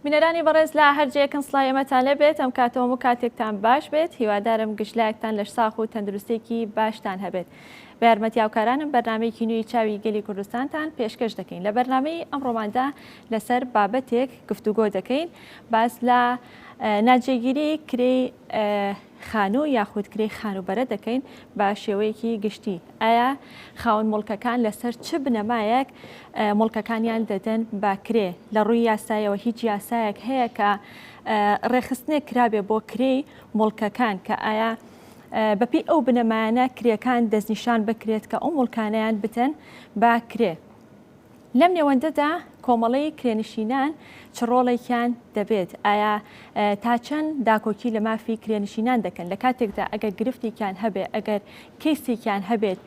بینەرانی بەڕێز لە هەر جێیەکن سڵاوی ئێمەتان لێ بێت ئەم کاتەوە و کاتێکتان باش بێت هیوادارم گشتلایەکتان لەش ساخ و تەندروستێکی باشتان هەبێت بە یارمەتی هاوکارانم بەرنامەیەکی نوێی چاوی گەلی کوردستانتان پێشکەش دەکەین لە بەرنامەی ئەمڕۆماندا لەسەر بابەتێک گفتوگۆ دەکەین باس لە ناجێگیری کرێی خانوو یاخود کرێی خانووبەرە دەکەین بە شێوەیەکی گشتی ئایا خاوەن موڵکەکان لەسەر چ بنەمایەک موڵکەکانیان دەدەن بە کرێ؟ لە ڕووی یاسایەوە هیچ یاسایەک هەیە کە ڕێکخستنێک کرابێ بۆ کرێی موڵکەکان کە ئایا بەپێی ئەو بنەمایانە کرێکان دەستنیشان بکرێت کە ئەو موڵکانەیان بدەن بە کرێ؟ لەم نێوەندەدا کۆمەڵەی کرێنشینان چ ڕۆڵێکیان دەبێت؟ ئایا تا چەند داکۆکی لە مافی کرێنشینان دەکەن؟ لە کاتێکدا ئەگەر گرفتێکیان هەبێ، ئەگەر کەیسێکیان هەبێت،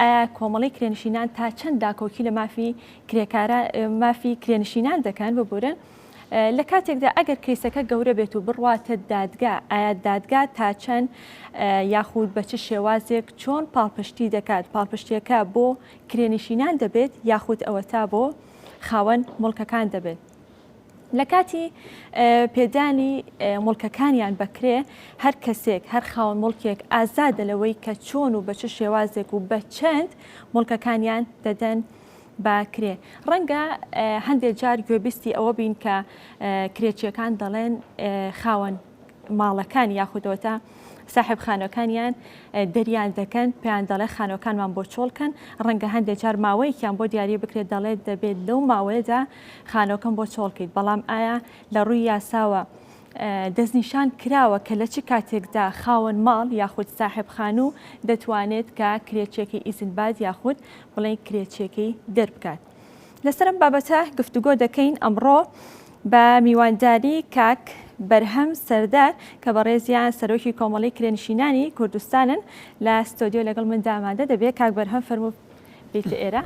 ئایا کۆمەڵەی کرێنشینان تا چەند داکۆکی لە مافی کرێکاران، مافی کرێنشینان دەکەن؟ ببورن. لە کاتێکدا ئەگەر کەیسەکە گەورە بێت و بڕواتە دادگا، ئایا دادگا تا چەند یاخود بە چ شێوازێک چۆن پاڵپشتی دەکات؟ پاڵپشتیەکە بۆ کرێنشینان دەبێت یاخود ئەوەتا بۆ خاوەن موڵکەکان دەبێت. لە کاتی پێدانی موڵکەکانیان بە کرێ هەر کەسێک هەر خاوەن موڵکێک ئازادە لەوەی کە چۆن و بە چ شێوازێک و بە چەند موڵکەکانیان دەدەن بە کرێ. ڕەنگە هەندێک جار گوێبیستی ئەوە بین کە کرێچیەکان دەڵێن خاوەن ماڵەکان یاخود ئەوەتا ساحێب خانوەکانیان دەریان دەکەن پێیان دەڵێ خانوەکانمان بۆ چۆڵ کەن ڕەنگە هەندێک جار ماوەیەکیان بۆ دیاری بکرێت دەڵێت دەبێت لەو ماوەیەدا خانوەکەم بۆ چۆڵ کەیت بەڵام ئایا لە ڕووی یاساوە دەستنیشان کراوە کە لە چ کاتێکدا خاوەن ماڵ یاخود ساحێب خانوو دەتوانێت کە کرێچیەکەی ئیزن بات یاخود بڵێن کرێچیەکەی دەربکات. لەسەر ئەم بابەتە گفتوگۆ دەکەین ئەمڕۆ بە میوانداری کاک بەرهەم سەردار کە بەڕێزیان سەرۆکی کۆمەڵی کرێنشینانی کوردستانن لە ستۆدیۆ لەگەڵ من ئامادە دەبێت کاک بەرهەم فەرموو بیتە ئێرە.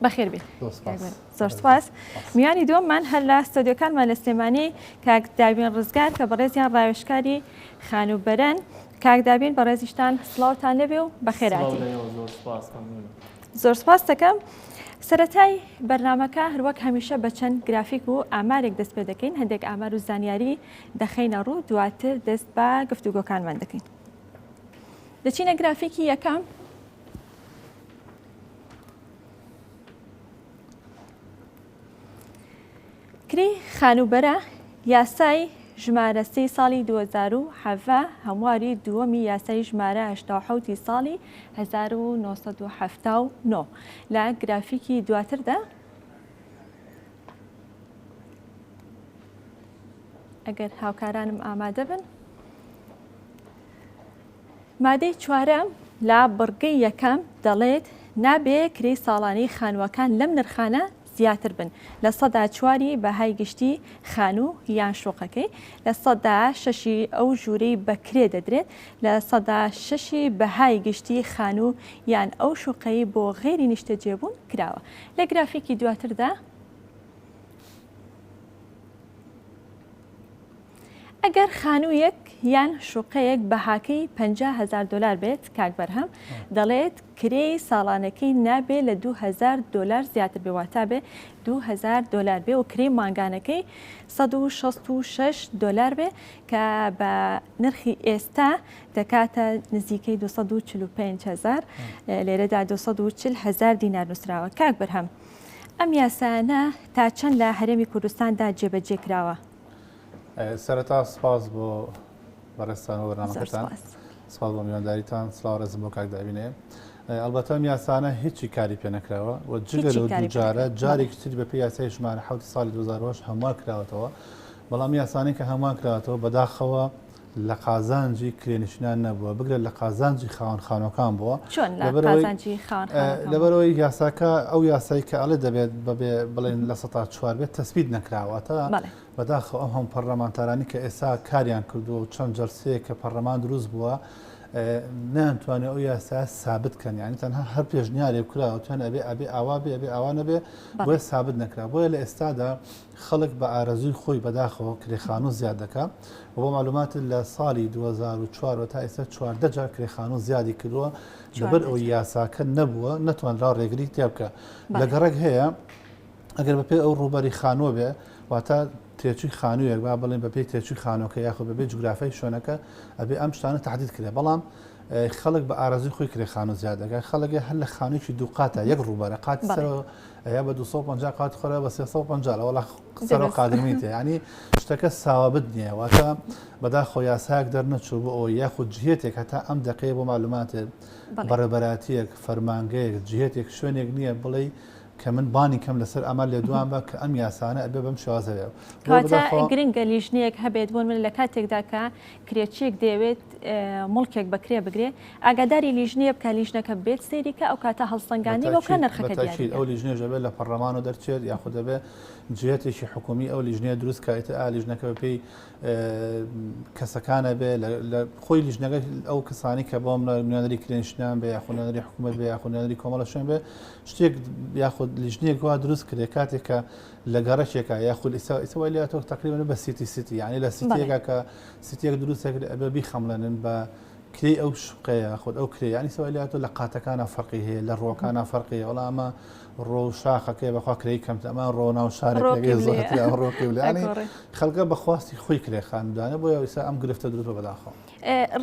بەخێر بێت زۆر سپاس میوانی دووەممان هەر لە ستۆدیۆکانمان لە سلێمانی کاک دابین ڕزگار کە بەڕێزیان ڕاوێژکاری خانووبەرەن کاک دابین بەڕێزیشتان سڵاوتان لێبێ و بەخێراتی زۆر سپاس دەکەم سەرەتای بەرنمەکە هەروەک هەمیشە بە چەند گرافیک و ئامارێک دەست پێ دەکەین هەندێک ئامار و زانیاری دەخەینە ڕوو دواتر دەست بە گفتوگۆکانمان دەکەین دەچینە گرافیکی یەکەم کرێی خانووبەرە یاسای ژمارە سێی ساڵی 2017 هەمواری دووەمی یاسای ژمارە 87 ی ساڵی 1979 لە گرافیکی دواتردا ئەگەر هاوکارانم ئامادە بن مادەی چوارەم لە بڕگەی یەکەم دەڵێت، نابێ کرێی ساڵانەی خانووەکان لەم نرخانە زیاتر بن، 4% ی بەهای گشتی خانوو یان شوقەکەی، 6% ی ئەو ژوورەی بە کرێ دەدرێت، 6% ی بەهای گشتی خانوو یان ئەو شوقەی بۆ غەیری نیشتەجێبوون کراوە. لە گرافیکی دواتردا. ئەگەر خانوویەک یان شوقەیەک بەهاکەی 50 هەزار دۆلار بێت کاک بەرهەم دەڵێت کرێی ساڵانەکەی نابێ لە 2000 دۆلار زیاتر بێ واتا بێ 2000 دۆلار بێ و کرێی مانگانەکەی 166 دۆلار بێ کە بە نرخی ئێستا دەکاتە نزیکەی 245 هەزار لێرەدا 240 هەزار دینار نووسراوە کاک بەرهەم ئەم یاسایانە تا چەند لە هەرێمی کوردستاندا جێبەجێ کراوە؟ سەرەتا سپاس بۆ بەڕێزتان و بەرنامەکەتان سپاس بۆ میوانداریتان سڵاو ڕێزم بۆ کاک دابینێ ئەلبەتە ئەم یاسانە هیچی کاری پێ نەکراوە و جگە لەو دوو جارە جارێکی تر بەپێی یاسای ژمارە حەوتی ساڵی 2008 هەموار کراوەتەوە بەڵام یاسانەی کە هەموار کراوەتەوە بەداخەوە لە قازانجی کرێنشینان نەبووە بگرە لە قازانجی خاوەن خانوەکان بووە چۆن لە قازانجی خاوەن خانوەکان لەبەرەوەی یاساکە ئەو یاسای کە ئەڵێ دەبێت بەبێ بڵێن 4% بێت تەسبیت نەکراوە تا بەداخەوە ئەم هەم پەرلەمانتارانی کە ئێستا کاریان کردووە و چەند جەلسەیە کە پەرلەمان دروست بووە. نەیانتوانی ئەو یاسایە سابت کەن یانی تەنها هەر پێشنیارێک کرا وتیان ئەبێ ئەبێ ئاوا بێ ئەبێ ئاوا نەبێ بۆیە سابت نەکرا بۆیە لە ئێستادا خەڵک بە ئارەزووی خۆی بەداخەوە کرێ خانوو زیاد دەکا و بۆ معلومات لە ساڵی 2004 تا ئێستا 14 جار کرێ خانوو زیادی کردووە لەبەر ئەوەی یاساکە نەبووە نەتوانرا ڕێگری تیا بکە لە گەڕەک هەیە ئەگەر بەپێی ئەو ڕووبەری خانووە بێ واتە تێچووی خانوویەک با بڵێن بەپێی تێچووی خانووەکە یاخود بەپێی جوگرافیای شوێنەکە ئەبێ ئەم شتانە تەحدید کرێ بەڵام خەڵک بە ئارەزووی خۆی کرێ خانوو زیاد دەکات خەڵک هەر لە خانوویەکی دوو قاتە یەک ڕووبەرە قاتی سەرەوە یا بە 250 قات خۆرە بە 350 لە وەڵا سەرەوە قادرمیتە یعنی شتەکە ساوابت نییە واتە بەداخەوە یاسایەک دەرنەچوو بۆ ئەوەی یاخود جهێتێک هەتا ئەم دەقەیە بۆ معلوماتێک بەڕێبەراتیەک فەرمانگەیەک جهێتێک شوێنێک نییە بڵێ کە من بانی کەم لەسەر ئەمە لێدوان بە کە ئەم یاسانە ئەبێ بەم شێوازە بێ. کەواتە گرنگە لیژنەیەک هەبێت بۆ من لە کاتێکدا کە کرێچیەک دەیەوێت موڵکێک بە کرێ بگرێ ئاگاداری لیژنەیە بکە لیژنەکە بێت سەیری کە ئەو کاتە هەڵسەنگاندنی بۆ بکە نرخەکە دیاری بکە. ئەو لیژنەیەش دەبێت لە پەڕلەمانەوە دەرچێت یاخود دەبێت جهتێکی حکومی ئەو لیژنەیە دروست کە ئیتر ئا لیژنەکە بەپێی کەسەکانە بێ لە خۆی لیژنەکە ئەو کەسانی کە بۆم نوێنەری کرێنشینان بێ یاخود نوێنەری حکوومەت بێ یاخود نوێنەری کۆمەڵە شوێن بێ شتێک یاخود لیژنەیەک وا دروست کرێ کاتێک کە لە گەڕەکێکە یاخود ئیسا ئیسا وای لێهاتووە تقریبا بە city city یعنی لە city یەکە کە city یەک دروست دەکرێت ئەبێ بیخەمڵێنن بە کرێی ئەو شوقەیە یاخود ئەو کرێ یعنی سەوای لێهاتووە لە قاتەکانە فەرقی هەیە لە ڕۆکانە فەرقی هەیە وەڵا ئەمە ڕۆ و شاخەکەی بەخوا کرێی کەمتر ئەمە ڕۆ ناو شارەکەی زۆرتر ئەمە ڕۆ قیبلە یعنی خەڵکە بە خواستی خۆی کرێ خانوودانە بۆیە ئیسا ئەم گرفتە دروست بە بەداخەوە.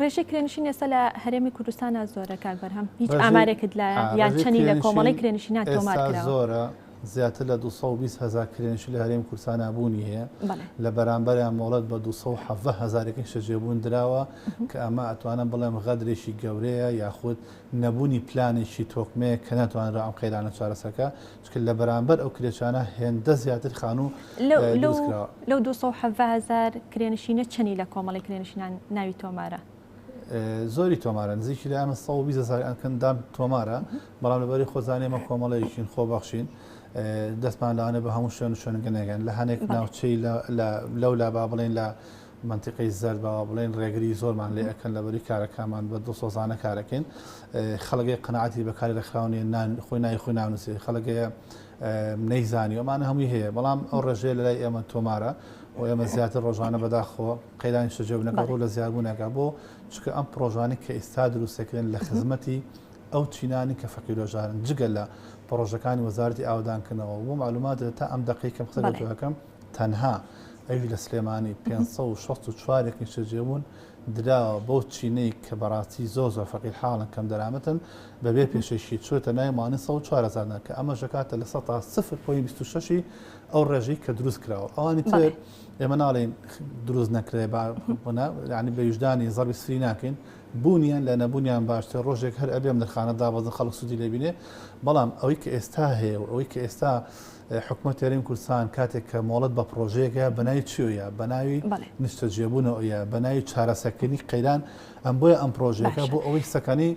ڕێژەی کرێنشین ئێستا لە هەرێمی کوردستانا زۆرە کاک بەرهەم هیچ ئامارێکت لایە یان چەنی لە کۆمەڵەی کرێنشینان تۆمار کراوە؟ زۆرە زیاتر لە 220 هەزار کرێنشین لە هەرێمی کوردستانا بوونی هەیە لە بەرامبەریان مۆڵەت بە 217 هەزارێکی نیشتەجێبوون دراوە کە ئەمە ئەتوانم بڵێم غەدرێکی گەورەیە یاخود نەبوونی پلانێکی تۆکمەیە کە ناتوانرا ئەم قەیرانە چارەسەرکا، چونکە لە بەرامبەر ئەو کرێچانە هێندە زیاتر خانوو دروست کراوە. لەو 217 هەزار کرێنشینە چەنی لە کۆمەڵی کرێنشینان ناوی تۆمارە؟ زۆری تۆمارە، نزیکی لە ئەمە 120 هەزار ئەندام تۆمارە، بەڵام لەبەری خۆزانانی ئێمە کۆمەڵەیەکین خۆبەخشین، دەستمان لەوانەیە بە هەموو شوێن و شوێنەکە نەگەن، لە هەنێک ناوچەی لەولا با بڵێین لە مەنتیقەی زەرد با بڵێین ڕێگری زۆرمان لێ ئەکەن لەبەری کارەکانمان بە دڵسۆزانە کارەکەین خەڵگەی قەناعەتی بە کاری ڕێکخراو نیە نان خۆی ناوی خۆی نانووسێ خەڵگەیە نەیزانی ئەمانە هەمووی هەیە بەڵام ئەو ڕێژەیە لەلای ئێمە تۆمارە و ئێمە زیاتر ڕۆژانە بەداخەوە قەیرانی شەجێبوونەکە ڕوو لە زیادبوونەکە بۆ چونکە ئەم پڕۆژانەی کە ئێستا دروستەکرێن لە خزمەتی ئەو چینانی کە فەقیرۆژارن جگە لە پڕۆژەکانی وەزارەتی ئاوەدانکردنەوە بۆ معلومات تا ئەم دەقەی کەم قسە لەگەڵ تەنها ئەویش لە سلێمانی 564 یەک نیشتەجێبوون دراوە بەو چینەی کە بەڕاستی زۆر زۆر فەقیر حاڵن کەم دەرامەتن بەبێ پێشەکی چۆتە ناوی مانگی 104 هەزار دینار کە ئەمەش دەکاتە لە سەتا 0.26 ئەو ڕێژەی کە دروست کراوە ئەوانی تر ئێمە ناڵێین دروست نەکرێ با یعنی بە ویژدانی زەڕبی سری ناکەین بوونیان لە نەبوونیان باشتر ڕۆژێک هەر ئەبێ ئەم نرخانە دابەزن خەڵک سوودی لێ بینێ بەڵام ئەوەی کە ئێستا هەیە و ئەوەی کە ئێستا حکومەتی هەرێمی کوردستان کاتێک کە مۆڵەت بە پڕۆژەیەک هەیە بە ناوی چیەوە بە ناوی نیشتەجێبوونەوە بە ناوی چارەسەرکردنی قەیران ئەم بۆیە ئەم پڕۆژەیەکە بۆ ئەوەی سەکەنی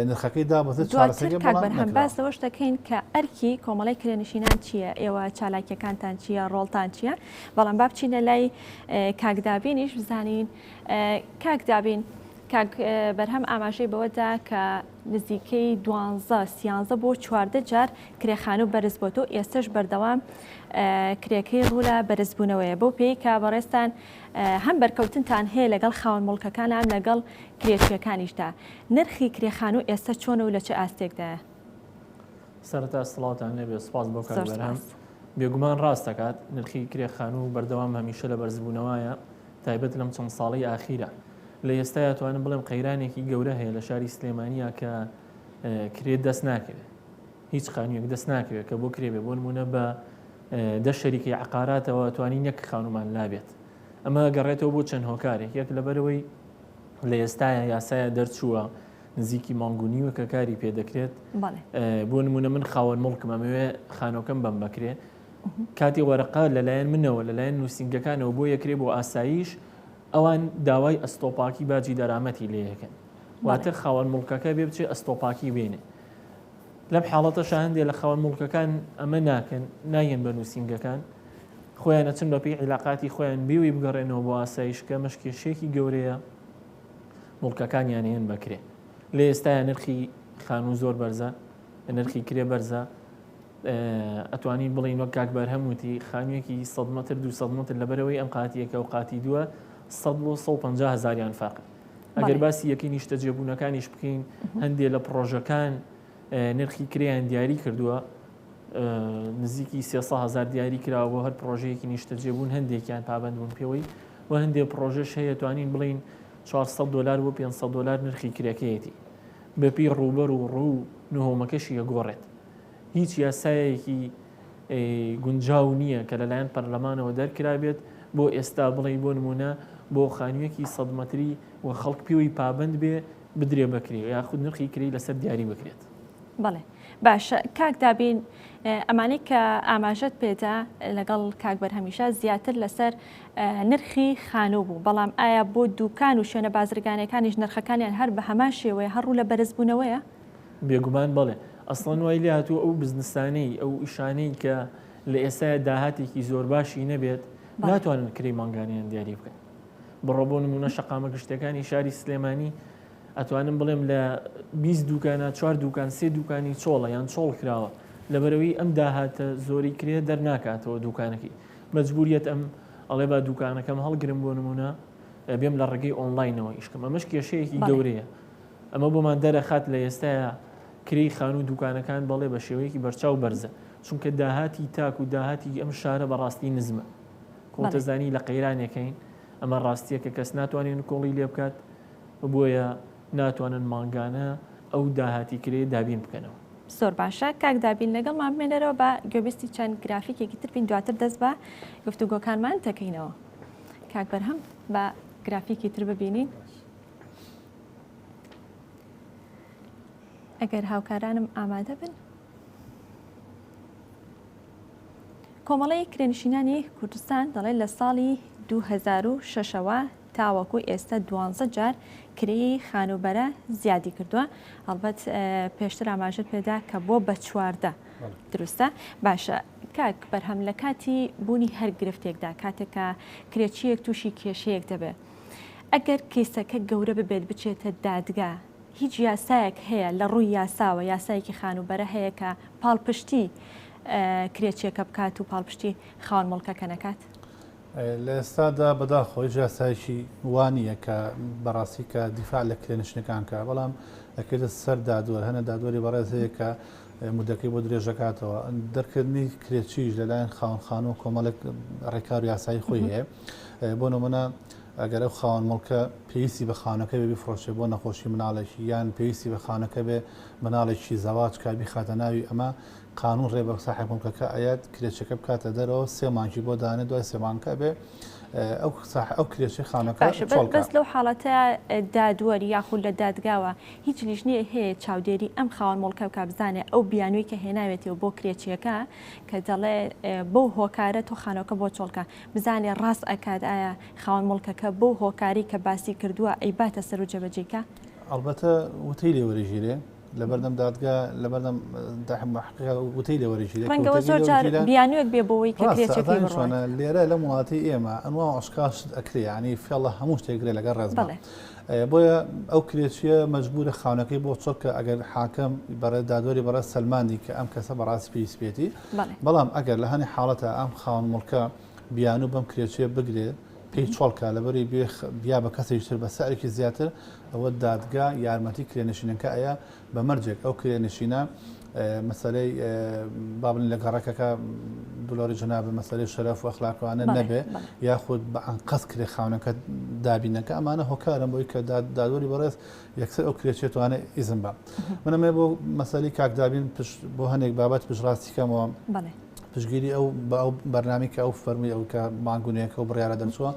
نرخەکەی دابەزێت دواتر کاک بەرهەم باس لەوەش دەکەین کە ئەرکی کۆمەڵەی کرێنشینان چییە ئێوە چالاکیەکانتان چییە ڕۆڵتان چییە بەڵام با بچینە لای کاک دابینیش بزانین کاک دابین کاک بەرهەم ئاماژەی بەوەدا کە نزیکەی دوانزە، سیانزە بۆ 14 جار کرێ خانوو بەرز بۆتەوە ئێستەش بەردەوام کرێکەی ڕوو لە بەرزبوونەوەیە بەو پێی کە بەڕێزتان هەم بەرکەوتنتان هەیە لەگەڵ خاوەن موڵکەکان هەم لەگەڵ کرێچیەکانیشدا نرخی کرێ خانوو ئێستە چۆنە و لە چ ئاستێکدایە؟ سەرەتا سڵاوتان لێبێ سوپاس بۆ کاک بەرهەم بێگومان ڕاست دەکات نرخی کرێ خانوو بەردەوام هەمیشە لە بەرزبوونەوەیە تایبەت لەم چەند ساڵەی ئاخیرە لە ئێستایا توانم بڵێم قەیرانێکی گەورە هەیە لە شاری سلێمانیا کە کرێ دەست ناکەوێت هیچ خانوویەک دەست ناکەوێت کە بۆ کرێ بێ بۆ نمونە بە دە شەریکەی عقاراتەوە توانی یەک خانومان لابێت ئەمە گەڕێتەوە بۆ چەند هۆکارێک یەک لەبەرەوەی لە ئێستایا یاسایە دەرچووە نزیکی مانگ و نیوە کە کاری پێ دەکرێت بۆ نمونە من خاوەن مڵکم ئەمەوێ خانۆکەم بەم بەکرێ کاتی وەرەقە لەلایەن منەوە لەلایەن نووسینگەکانەوە بۆ یەکرێ بۆ ئاسایش ئەوان داوای ئەستۆپاکی باجی دەرامەتی لێ ئەکەن واتە خاوەن موڵکەکە بێ بچێ ئەستۆپاکی بێنێ لەم حاڵەتەشا هەندێ لە خاوەن موڵکەکان ئەمە ناکەن نایەن بە نووسینگەکان خۆیان ئەچن بە پێی عیلاقاتی خۆیان بێوی بگەڕێنەوە بۆ ئاسایش کە ئەمەش کێشەیەکی گەورەیە. موڵکەکانیان هێن بەکرێ لە ئێستایا نرخی خانوو زۆر بەرزە نرخی کرێ بەرزە ئەتوانین بڵین وەک کاک بەرهەم وتی خانوویەکی 100 متر 200 متر لەبەرەوەی ئەم قاتیەکە و قاتی دووە 100 بۆ 150 هزاریان فەرق ئەگەر باسی یەکەی نیشتەجێبوونەکانیش بکەین هەندێک لە پڕۆژەکان نرخی کرێیان دیاری کردووە نزیکی 300 هزار دیاری کراوە بۆ هەر پڕۆژەیەکی نیشتەجێبوون هەندێکیان پابند بوون پێوەی و هەندێک پڕۆژەش هەیە توانین بڵین 400 دلار بۆ 500 دلار نرخی کرێکەیەتی بەپی ڕووبەر و ڕوو نهۆمەکەشی ئەگۆڕێت هیچ یاسایەکی گونجاو نییە کە لەلایەن پەرلەمانەوە دەرکرابێت بۆ ئێستا بڵێی بۆ نمونە بۆ خانوویەکی سەد مەتری و خەڵک پێوەی پابەند بێ بدرێ بە کرێ یاخود نرخی کرێی لەسەر دیاری بکرێت. بەڵێ باشە کاک دابین ئەمانەی کە ئاماژەت پێدا لەگەڵ کاک بەرهەمیشە زیاتر لەسەر نرخی خانوو بوو بەڵام ئایا بۆ دوکان و شوێنە بازرگانەکانیش نرخەکانیان هەر بە هەمان شێوەیە هەر ڕوو لە بەرزبوونەوەیە؟ بێگومان بەڵێ. ئەسڵەن وای لێ هاتووە ئەو بزنسانەی، ئەو ئیشانەی کە لە ئێستایا داهاتێکی زۆر باشی نەبێت، ناتوانن کرێی مانگانەیان دیاری بکەن. بڕۆ بۆ نموونە شەقامە گشتیەکانی شاری سلێمانی ئەتوانم بڵێم لە 20 دوکانە چوار دوکان سێ دوکانی چۆڵە یان چۆڵ کراوە لەبەرەوەی ئەم داهاتە زۆری کرێ دەرناکاتەوە دوکانەکەی مەجبوریەت ئەم ئەڵێ با دوکانەکەم هەڵگرم بۆ نمونە بێم لە ڕێگەی ئۆنلاینەوە ئیشکەم ئەمەش کێشەیەکی گەورەیە ئەمە بۆمان دەرەخات لە ئێستایا کرێی خانوو دوکانەکان بەڵێ بە شێوەیەکی بەرچاو بەرزە چونکە داهاتی تاک و داهاتی ئەم شارە بەڕاستی نزمە کۆتەزانی لە قەیرانێکین ئەمە ڕاستیەکە کەس ناتوانێت نکۆڵی لێ بکات بۆیە ناتوانن مانگانە ئەو داهاتی کرێ دابین بکەنەوە. زۆر باشە کاک دابین لەگەڵمان بمێنەرەوە با گوێبیستی چەند گرافیکێکی تر بین دواتر دەست بە گفتوگۆکانمان دەکەینەوە. کاک بەرهەم با گرافیکی تر ببینین. ئەگەر هاوکارانم ئامادە بن. کۆمەڵەی کرێنشینانی کوردستان دەڵێت لە ساڵی 2006ەوە تاوەکو ئێستا دوانزە جار کرێی خانووبەرە زیادی کردووە هەڵبەت پێشتر ئاماژەت پێدا کە بۆ بە 14 دروستە باشە کاک بەرهەم لە کاتی بوونی هەر گرفتێکدا کاتێک کە کرێچیەک تووشی کێشەیەک دەبێت ئەگەر کەیسەکە گەورە ببێت بچێتە دادگا هیچ یاسایەک هەیە لە ڕووی یاساوە یاسایەکی خانووبەرە هەیە کە پاڵپشتی کرێچیەکە بکات و پاڵپشتی خاوەن موڵکەکە نەکات؟ لە ئێستادا بەداخەوە هیچ یاسایەکی وا نییە کە بەڕاستی کە دیفاع لە کرێنشینەکان کە بەڵام ئەکرێتە سەر دادوەر هەنە دادوەری بەڕێز هەیە کە مدەکەی بۆ درێژەکاتەوە دەرکردنی کرێچیش لەلایەن خاوەن خانوو کۆمەڵێک ڕێکار و یاسایی خۆی هەیە بۆ نمونە ئەگەر ئەو خاوەن موڵکە پێویستی بە خانەکە بێ بیفرۆشێ بۆ نەخۆشی مناڵێکی یان پێویستی بە خانەکە بێ مناڵێکی زەواج کا بیخاتە ناوی ئەمە قانون ڕێ بە ساحێب موڵکەکە ئەیات کرێچەکە بکاتە دەرەوە سێ مانگی بۆ دانێ دوای سێ مانگەکە بێ ئەو ئەو کرێچەی خانەکە باشە بەس بەس لەو حاڵەتە دادوەر یاخود لە دادگاوە هیچ لیژنەیەک هەیە چاودێری ئەم خاوەن موڵکە بکا بزانێ ئەو بیانووی کە هێناوێتیەوە بۆ کرێچیەکە کە دەڵێ بەو هۆکارە تۆ خانەکە بۆ چۆڵکە بزانێ ڕاست ئەکات ئایا خاوەن موڵکەکە بەو هۆکارەی کە باسی کردووە ئەیباتە سەر و جێبەجێی کا؟ ئەڵبەتە وتەی لێ وەرەگیرێ لەبەردەم دادگا لەبەردەم وتەی لێ وەرەگیرێ ڕەنگە ئەوە زۆر جار بیانوویەک بێ بۆ ئەوەی کە کرێچیەکەی بڕوات. ڕاستە لێرە لەم وڵاتەی ئێمە ئەنوا و ئەشکال شت ئەکرێ یانی فێڵە هەموو شتێک کرێ لەگەڵ ڕێزما بۆیە ئەو کرێچیە مەجبورە خاونەکەی بۆ چڕ کە ئەگەر حاکم بەڕێ دادوەری بەڕێز سەلماندی کە ئەم کەسە بەڕاستی پێویست پێێتی بەڵام ئەگەر لە هەنێ حاڵەتە ئەم خاوەن موڵکە بیانوو بەم کرێچیە بگرێ پێی چۆڵکە لەبەری بیا بە کەسێکی تر بە سعرێکی زیاتر ئەوە دادگا یارمەتی کرێنشینەکە ئەیە بە مەرجێک ئەو کرێنشینە مەسەلەی با بڵێن لە گەڕەکەکە دلۆری جەناب مەسەلەی شەرەف و ئەخلاقوانە نەبێ یاخود بە ئەنقەست کرێ خاونەکە دابینەکە ئەمانە هۆکارن بۆی کە دادوەری بەڕێز یەکسەر ئەو کرێچێتوانە ئیزن بە منەمێ بۆ مەسەلی کاکدابین بۆ هەنێک بابەت پشتڕاستی کەمەوە پشگیری ئەو بە ئەو بەرنامی کە ئەو فەرمی ئەو کە مانگونەیەکە و بڕیارە دەرچووە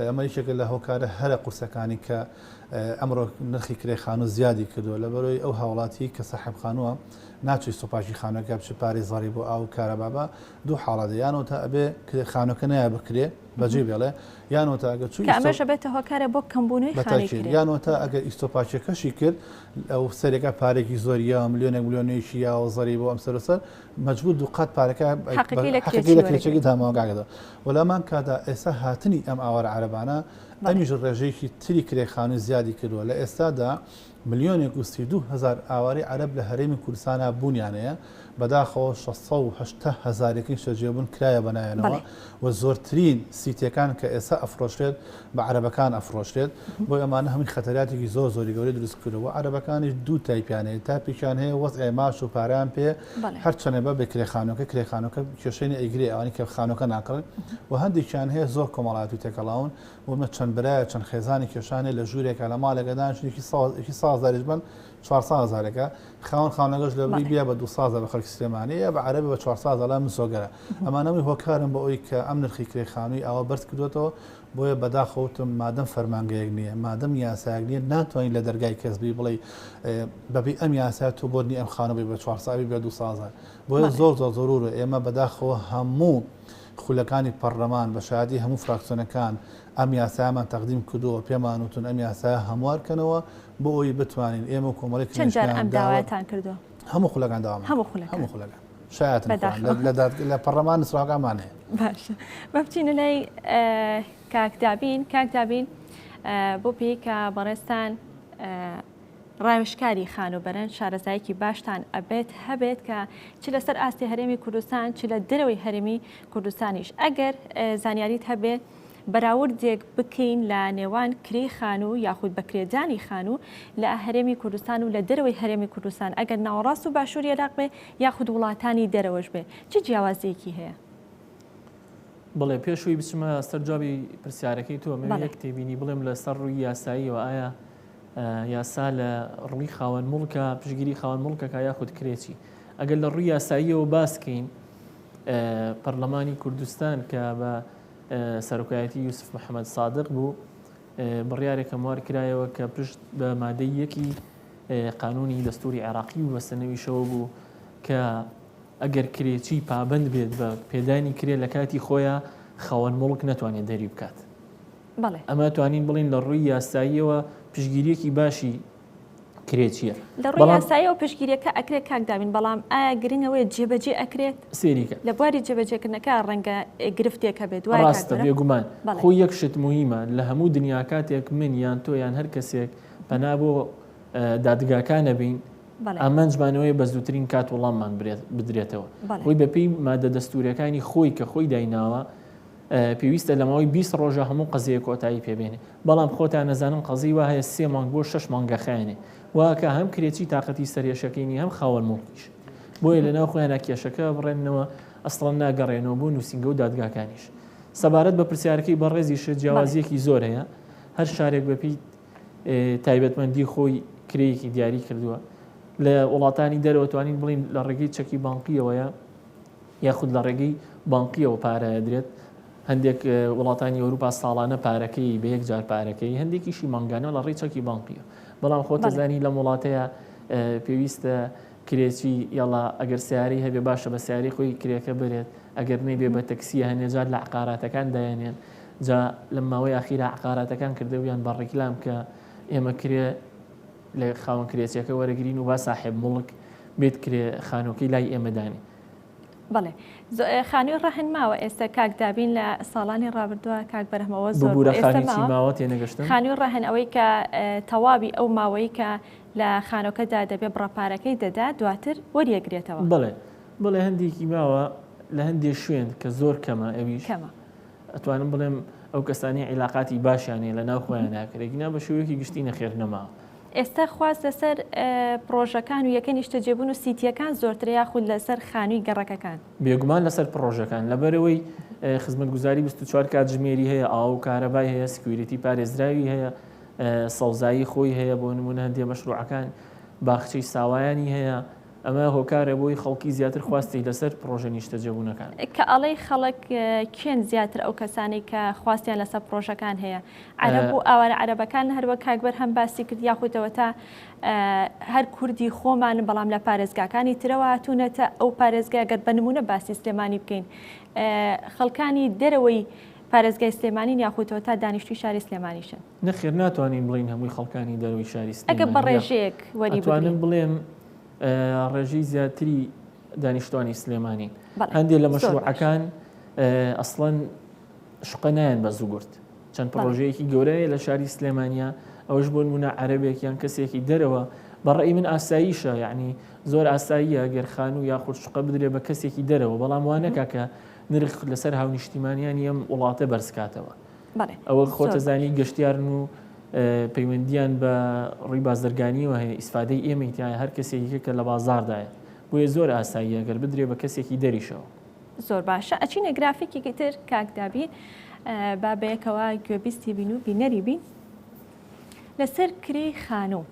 ئەمە یەکێکە لە هۆکارە هەرە قورسەکانی کە ئەمڕۆ نرخی کرێ خانوو زیادی کردووە لەبەرەوەی ئەو هاوڵاتی کە سەحب خانووە. ناچێت سوپاکی خانوەکە بچێت پارەی زەڕی بۆ ئاو و کارەبا بە دوو حاڵەتە یان وەتا ئەبێ کرێ خانوەکە نایە بکرێ بەجێ بێڵێ یان وەتا ئەگەر چوو کە ئەمەش ئەبێتە هۆکارە بۆ کەمبوونەوەی خانەی کرێ. یان وەتا ئەگەر ئیستۆپاکیەکەشی کرد ئەو سەرێکە پارێکی زۆری یاوە ملیۆنێک ملیۆنێکی یاوە زەری بۆ ئەم سەر و سەر مەجبور دووقات پارەکە حەقەکەی لە حەقەکەی لە کرێچی کرێچەکەی داماوە کاکە وە لەمان کاتا ئێستا هاتنی ئەم ئاوارە عەرەبانە ئەمیش ڕێژەیەکی تری کرێ خانووی زیادی کردووە لە ئێستادا ملیۆنێک و 32 هەزار ئاوارەی عەرەب لە هەرێمی کوردستانا بوونیان هەیە، بەداخەوە 680 هەزارێکی نیشتەجێبوون کرایە بە ناویانەوە و زۆرترین سیتیەکان کە ئێستا ئەفرۆشرێت بە عەرەبەکان ئەفرۆشرێت، بۆیە ئەمانە هەمووی خەتەراتێکی زۆر زۆری گەورەی دروست کردووە و عەرەبەکانیش دوو تایپیان هەیە، تاپێکیان هەیە وەزعی ماش و پارەیان پێیە هەرچەندە بە بێ کرێ خانووەکە کرێ خانووەکە کێشەی نیە ئەیگرێ ئەوانەی کە خانووەکە ناکڕن و هەندێکیان هەیە زۆر کۆمەڵایەتی و تێکەڵاون بۆ منە چەند برایە چەند خێزانی کێشانێ لە ژوورێکا لە ماڵێکا دانیشتن یەکی سا یەکی سا هەزاریش بن 400 هەزارێکە خاوەن خانەکەش لە بری بیا بە 200 هەزار بە خەڵکی سلێمانی یا بە عەرەبی بە 400 هەزار لا مسۆگەرە ئەمانە هەمووی هۆکارن بۆ ئەوەی کە ئەم نرخی کرێ خانووی ئاوا بەرز کردوێتەوە بۆیە بەداخەوە وتم مادەم فەرمانگەیەک نییە مادەم یاسایەک نییە ناتوانین لە دەرگای کەس بی بڵێ بەبی ئەم یاسا تۆ بۆت نییە ئەم خانوو بی بە 400 بی بە 200 هەزار بۆیە زۆر زۆر زەرورە ئێمە بەداخەوە هەموو خولەکانی پەڕلەمان بە شایەتی هەموو فراکسیۆنەکان ئەم یاسایەمان تەقدیم کردووە، پێمان وتون ئەم یاسایە هەموار کەنەوە بۆ ئەوەی بتوانین ئێمە و کۆمەڵی چەند جار کرێنشینان ئەم داوا داوایەتان کردووە؟ هەموو خولەکان داوامان هەموو کردووە. خولەکان. هەموو خولەکان. شایەتن خۆیان. بەداخەوە. لە داد لە پەڕلەمان نووسراوەکانمان هەیە. باشە. با بچینە لای کاک دابین. کاک دابین بۆ پێی کە بەڕێزتان ڕاوێژکاری خانووبەرەن شارەزایەکی باشتان ئەبێت هەبێت کە چ لەسەر ئاستی هەرێمی کوردستان چ لە دەرەوەی هەرێمی کوردستانیش ئەگەر زانیاریت هەبێت بەراوردێک بکەین لە نێوان کرێی خانوو یاخود بەکرێدانی خانوو لە هەرێمی کوردستان و لە دەرەوەی هەرێمی کوردستان ئەگەر ناوەڕاست و باشووری عێراق بێ یاخود وڵاتانی دەرەوەش بێ چ جیاوازیەکی هەیە؟ بەڵێ پێش ئەوەی بچمە سەر جوابی پرسیارەکەی تۆ ئەمەوێ یەک تێبینی بڵێم لەسەر ڕووی یاساییەوە ئایا یاسا لە ڕووی خاوەن موڵکە پشگیری خاوەن موڵکەکە یاخود کرێچی ئەگەر لە ڕووی یاساییەوە باسکەین پەرلەمانی کوردستان کە بە سەرۆکایەتی یوسف محەممەد سادق بوو بڕیارێک هەموار کرایەوە کە پشت بە مادەی یەکی قانونی دەستوری عێراقی و بەستەنەویشەوە بوو کە ئەگەر کرێچی پابند بێت بە پێدانی کرێ لە کاتی خۆیان خاوەن موڵک نەتوانێت دەری بکات. بەڵێ. ئەمە توانین بڵێین لە ڕووی یاساییەوە پشتگیرییەکی باشی کرێچییە. لە ڕووی یاساییەوە پشتگیرییەکە ئەکرێت کاک دابین، بەڵام ئایا گرنگ ئەوەیە جێبەجێ ئەکرێت؟ سەیری کە. لە بواری جێبەجێکردنەکە ڕەنگە گرفتێک هەبێت، وایە کاک ڕاستە بەرهەم؟ بێگومان. بەڵێ. خۆ یەک شت موهیمە لە هەموو دنیا کاتێک من یان تۆ یان هەر کەسێک پەنا بۆ دادگاکان ئەبەین بەڵێ. ئامانجمان ئەوەیە بە زووترین کات وەڵاممان بدرێتەوە. بەڵێ. خۆی بەپێی مادە دەستوورییەکانی خۆی کە خۆی دایناوە پێویستە لە ماوەی 20 ڕۆژە هەموو قەزیەیەک کۆتایی پێ بێنێ بەڵام خۆتان ئەزانن قەزیەی وا هەیە سێ مانگ بۆ شەش مانگ ئەخایەنێ واکە هەم کرێچی تاقەتی سەرئێشەکەی نیە هەم خاوەن موڵکیش بۆیە لەناو خۆیانا کێشەکە ئەبڕێننەوە ئەسڵەن ناگەڕێنەوە بۆ نووسینگە و دادگاکانیش سەبارەت بە پرسیارەکەی بەڕێزیشت جیاوازیەکی زۆر هەیە هەر شارێک بەپێی تایبەتمەندی خۆی کرێیەکی دیاری کردووە لە وڵاتانی دەرەوە توانین بڵین لە ڕێگەی چەکی بانقیەوەیە یاخود لە ڕێگەی بانقیەوە پارە ئەدرێت، هەندێک وڵاتانی ئەوروپا ساڵانە پارەکەی بە یەک جار پارەکەی هەندێکیشی مانگانە لە ڕێی چەکی بانقیە بەڵام خۆت دەزانی لەم وڵاتەیە پێویستە کرێچی یاڵا ئەگەر سیارەی هەبێ باشە بە سیارەی خۆی کرێکە بەرێت ئەگەر نەیبێ بە تەکسیە هەنێجار لە عقاراتەکان دایەنێن جا لەم ماوەی ئاخیرا عقاراتەکان کردەویان بە ڕیکلام کە ئێمە کرێ لە خاوەن کرێچیەکە وەرەگرین و با ساحێب موڵک بێت کرێ خانووەکەی لای ئێمە دانێ. بەڵێ خانووی ڕەهن ماوە ئێستا کاک دابین لە ساڵانی ڕابردووە کاک بەرهەمەوە زۆر ببورە خانووی چی ماوە تێنەگەشتم؟ خانووی ڕەهن ئەوەی کە تەواوی ئەو ماوەی کە لە خانۆکەدا دەبێ بڕە پارەکەی دەدا دواتر وەریەگرێتەوە. بەڵێ بەڵێ هەندێکی ماوە لە هەندێ شوێن کە زۆر کەمە ئەویش کەمە. ئەتوانم بڵێم ئەو کەسانەی عیلاقاتی باشیان هەیە لە ناو خۆیان ناکرێت گینا بە شێوەیەکی گشتی نەخێر نەماوە. ئێستا خواست لەسەر پڕۆژەکان و یەکەی نیشتەجێبوون و سیتییەکان زۆرترە یاخود لەسەر خانووی گەڕەکەکان؟ بێگومان لەسەر پڕۆژەکان، لەبەرئەوەی خزمەتگوزاری 24 کاتژمێری هەیە، ئاو و کارەبای هەیە، security پارێزراوی هەیە، سەوزایی خۆی هەیە، بۆ نموونە هەندێ مەشروعەکان باخچەی ساوایانی هەیە. ئەمە هۆکارە بۆی خەڵکی زیاتر خواستی لەسەر پڕۆژە نیشتەجێبوونەکان. کە ئەڵێی خەڵک کێن زیاتر ئەو کەسانەی کە خواستیان لەسەر پڕۆژەکان هەیە؟ عەرەب و ئاوارە عەرەبەکان هەروەک کاک بەرهەم باسی کرد یاخود ئەوەتا هەر کوردی خۆمانن بەڵام لە پارێزگاکانی ترەوە هاتوونەتە ئەو پارێزگا گەر بە نمونە باسی سلێمانی بکەین خەڵکانی دەرەوەی پارێزگای سلێمانین یاخود ئەوەتا دانیشتوی شاری سلێمانیشن؟ نەخێر ناتوانین بڵێین هەمووی خەڵکانی دەرەوەی شاری ئەگە بە سلێمانی ڕێژەیەک وەری ئەتوانم بگرین. بڵێم ڕێژەی زیاتری دانیشتوانی سلێمانین. بەڵێ هەندێک لە زۆر باش. مەشروعەکان ئەسڵەن شوقە نایەن بە زوگورد. چەند بەڵێ. پڕۆژەیەکی گەورەیە لە شاری سلێمانیا ئەوەش بۆ نمونە عەرەبێک یان کەسێکی دەرەوە بە ڕەئی من ئاساییشە یعنی زۆر ئاساییە گەر خانوو یاخود شوقە بدرێ بە کەسێکی دەرەوە بەڵام وا نەکا کە نرخ لەسەر هاونیشتیمانیانی ئەم وڵاتە بەرز کاتەوە. بەڵێ ئەوە زۆر باش. خۆتەزانی گەشتیارن و پەیوەندیان بە ڕووی بازرگانیەوە هەیە ئیسفادەی ئێمەی تایە هەر کەسێکی کە لە بازاڕدایە بۆیە زۆر ئاساییە گەر بدرێ بە کەسێکی دەریشەوە. زۆر باشە ئەچینە گرافیکێکی تر کاک دابین با بەیەکەوە گوێبیستی بین و بینەری بین لەسەر کرێی خانوو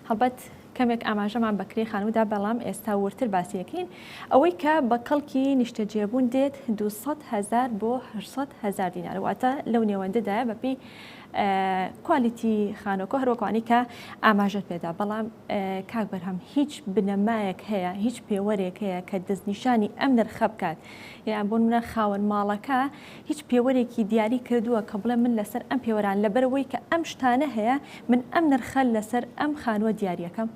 هەڵبەت کەمێک ئاماژەمان بە کرێی خانوودا بەڵام ئێستا وردتر باسی ئەکەین ئەوەی کە بە کەڵکی نیشتەجێبوون دێت 200 هەزار بۆ 800 هەزار دینار واتە لەو نێوەندەدایە بەپێی کوالیتی خانۆکە هەروەکوانی کە ئاماژەت پێدا بەڵام کاک بەرهەم هیچ بنەمایەک هەیە هیچ پێوەرێک هەیە کە دەستنیشانی ئەم نرخە بکات یان بۆ نمونە خاوەن ماڵەکە هیچ پێوەرێکی دیاری کردووە کە بڵێ من لەسەر ئەم پێوەران لەبەرئەوەی کە ئەم شتانە هەیە من ئەم نرخە لەسەر ئەم خانووە دیاریەکەم؟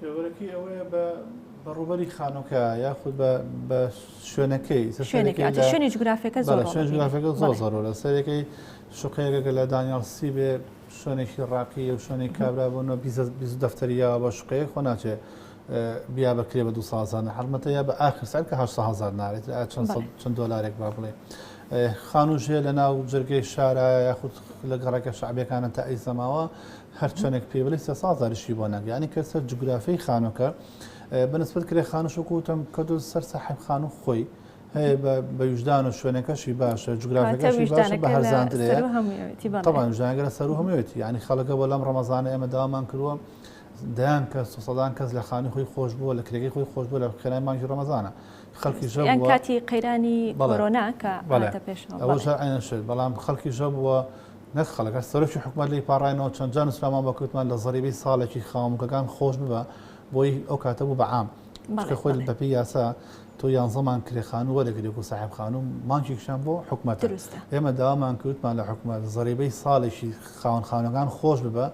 پێوەرەکەی ئەوەیە بە بە ڕووبەری خانووکە یاخود بە بە شوێنەکەی سەر شوێنەکەی لە شوێنی جوگرافیەکە زۆر بەڵێ شوێنی جوگرافیەکە زۆر زەرورە سەرەکەی شوقەیەکە لە دانیاڵ سی بێ شوێنێکی ڕاقی و شوێنێک کابرا بۆ نۆ 20 دەفتەری یاوە بە شوقەیەک خۆ ناچێ بیا بەکرێ بە 200 هەزار حەڵمەتە یا بە ئاخر سعر کە 800 هەزار نارێت چەند چەند دۆلارێک با بڵێ خانووش هەیە لە ناو جەرگەی شارە یاخود لە گەڕەکە شەعبیەکانە تا ئیستا ماوە هەرچەندێک پێ بڵێ 300 هەزاریشی بۆ ناگە یعنی کە سەر جوگرافیای خانووەکە بەنسبەت کرێ خانووش وەکو وتم کە تۆ سەر ساحێب خانوو خۆی هەیە بە ویژدان و شوێنەکەشی باشە جوگرافەکەشی باشە بە هەرزانترەیە طبعا ویژدانەکە لە سەروو هەموویەتی یعنی خەڵکە بۆ لەم ڕەمەزانە ئێمە داوامان کردووە دەیان کەس و سەدان کەس لە خانووی خۆی خۆش بووە لە کرێکەی خۆی خۆش بووە لە خێرای مانگی ڕەمەزانە خەڵکیش یان هەبووە کاتی قەیرانی بەڵێ کۆرۆنا کە بەڵێ هاتە پێشەوە ئەوەش بەڵێ. هەر عەینەن شت بەڵام خەڵکیش هەبووە نەک خەڵک هەر سەرۆکی حکومەت لێی پاڕاینەوە چەند جار نووسراومان بۆ کردمان لە زەریبەی ساڵێکی خاوەنموڵکەکان خۆش ببە بۆی ئەو کاتە بوو بە عام بەڵێ چونکە خۆی بەڵێ. بەپێی یاسا تۆ یانزە مانگ کرێ خانوو وەرەگری وەکو ساحێب خانوو مانگێکیشیان بۆ حکومەتە دروستە. ئێمە داوامان کرد وتمان لە حکومەت زەریبەی ساڵێکی خاوەن خانووەکان خۆش ببە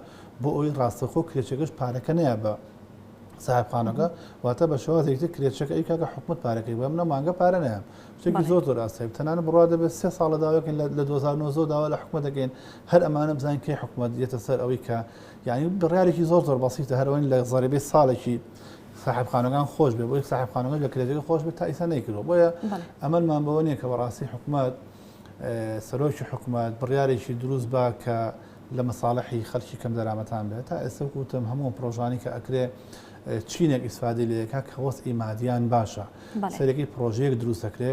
بۆ ئەوەی ڕاستەوخۆ کرێچەکەش پارەکە نەیا بە ساحێب خانەکە واتە بە شێوازێکی تر کرێچەکە ئەی کاکە حکومەت پارەکەی بۆ منە مانگە پارە نایەم شتێکی زۆر زۆر ئاسایی تەنانەت بڕوا دەبێت سێ ساڵە داواکەین لە 2009 داوا لە حکومەت دەکەین هەر ئەمانە بزانین کەی حکومەت یەتە سەر ئەوەی کە یعنی بڕیارێکی زۆر زۆر بەسیتە هەرەوەین لە زەریبەی ساڵێکی ساحب خانەکان خۆش بێ بۆی ساحب خانەکان لە کرێچەکە خۆش بێت تا ئیسا نەیکردووە بۆیە ئەمەلمان بەوە نییە کە بەڕاستی حکومەت سەرۆکی حکومەت بڕیارێکی دروست با کە لە مەساڵحی خەلکی کەم دەرامەتان بێت تا ئێستا وەکو وتم هەموو پرۆژانی کە ئەکرێ چینێک ئیسفادەی لێ ئەکا کە وەزعی مادیان باشە سەرەکی پرۆژەیەک دروست ئەکرێ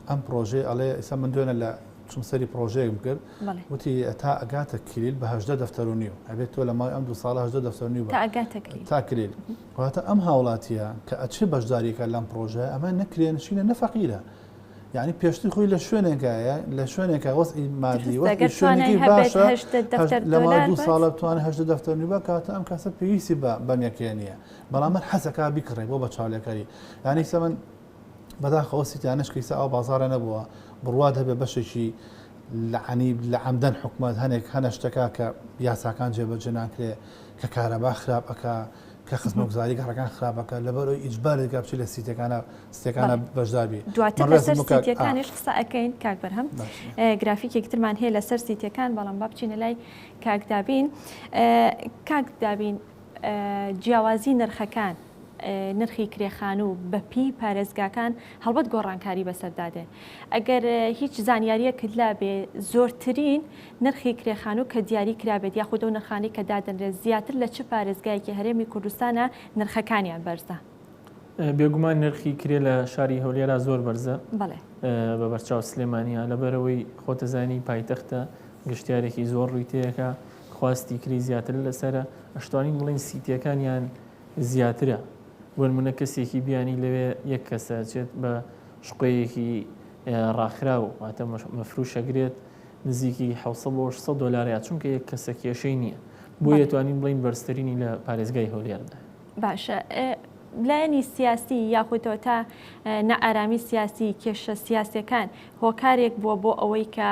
ئەم پرۆژەی ئەڵێ ئێستا من دوێنە لە چوم سەری پرۆژەیەکم کرد وتی تا ئەگاتە کلیل بە هەژدە دەفتەر و نیو ئەبێت تۆ لە ماوەی ئەم دوو ساڵە هەژدە دەفتەر و نیو تا ئەگاتە کلیل تا کلیل واتە ئەم هاوڵاتیە کە ئەچێ بەشداریەکە لەم پرۆژەیە ئەمە نەکرێنشینە نەفەقیرە یانی پێشتر خۆی لە شوێنێکایە لە شوێنێکە وەزعی مادی وەزعی شوێنەکەی باشە لە ماوەی دوو ساڵە بتوانێت هەژدە دەفتەر نوێ بکاتە ئەم کەسە پێویستی بە بەم یەکەیە نییە بەڵام من حەزەکا بیکڕێ بۆ بە چاولێکەری یانی ئیستا من بەداخەوە سیتیانەش کە ئیستا ئەو بازاڕە نەبووە بڕوات هەبێ بەشێکی لەعنی لە عەمدەن حکومەت هەنێک هەنە شتەکە کە یاساکان جێبەجێ ناکرێ کە کارەبا خراپ ئەکا کە خزمەتگوزاری گەڕەکان خراپەکە لەبەر ئەوەی ئیجبارت دەکات بچی لە سیتەکانە ستەکانە بەشدار بی دواتر لەسەر سیتەکانیش قسە ئەکەین کاک بەرهەم گرافیکێکی ترمان هەیە لەسەر سیتەکان بەڵام با بچینە لای کاک دابین کاک دابین جیاوازی نرخەکان نرخی کرێخان و بەپی پارێزگاکان هەڵبەت گۆڕانکاری بەسەردا دێ ئەگەر هیچ زانیاریەکت لابێ زۆرترین نرخی کرێ خانوو کە دیاری کرابێت یاخود ئەو نرخانەی کە دادەنرێت زیاتر لە چ پارێزگایەکی هەرێمی کوردستانە نرخەکانیان بەرزە؟ بێگومان نرخی کرێ لە شاری هەولێرا زۆر بەرزە بەڵێ. بە بەرچاو سلێمانیا لەبەرئەوەی خۆتەزانی پایتەختە گەشتیارێکی زۆر ڕووی تێیەکا خواستی کرێی زیاتر لەسەرە ئەشتوانین بڵێین سیتیەکانیان زیاترە. بۆ نمونە کەسێکی بیانی لەوێ یەک کەسە چێت بە شقەیەکی ڕاخراو واتە مەفروشەگرێت نزیکی 600 بۆ 600 دۆلارە چونکە یەک کەسە کێشەی نییە بۆیە توانین بڵین بەرزترینی لە پارێزگای هەولێردا. باشە لایەنی سیاسی یاخود تا نائارامی سیاسی کێشە سیاسەکان هۆکارێک بووە بۆ ئەوەی کە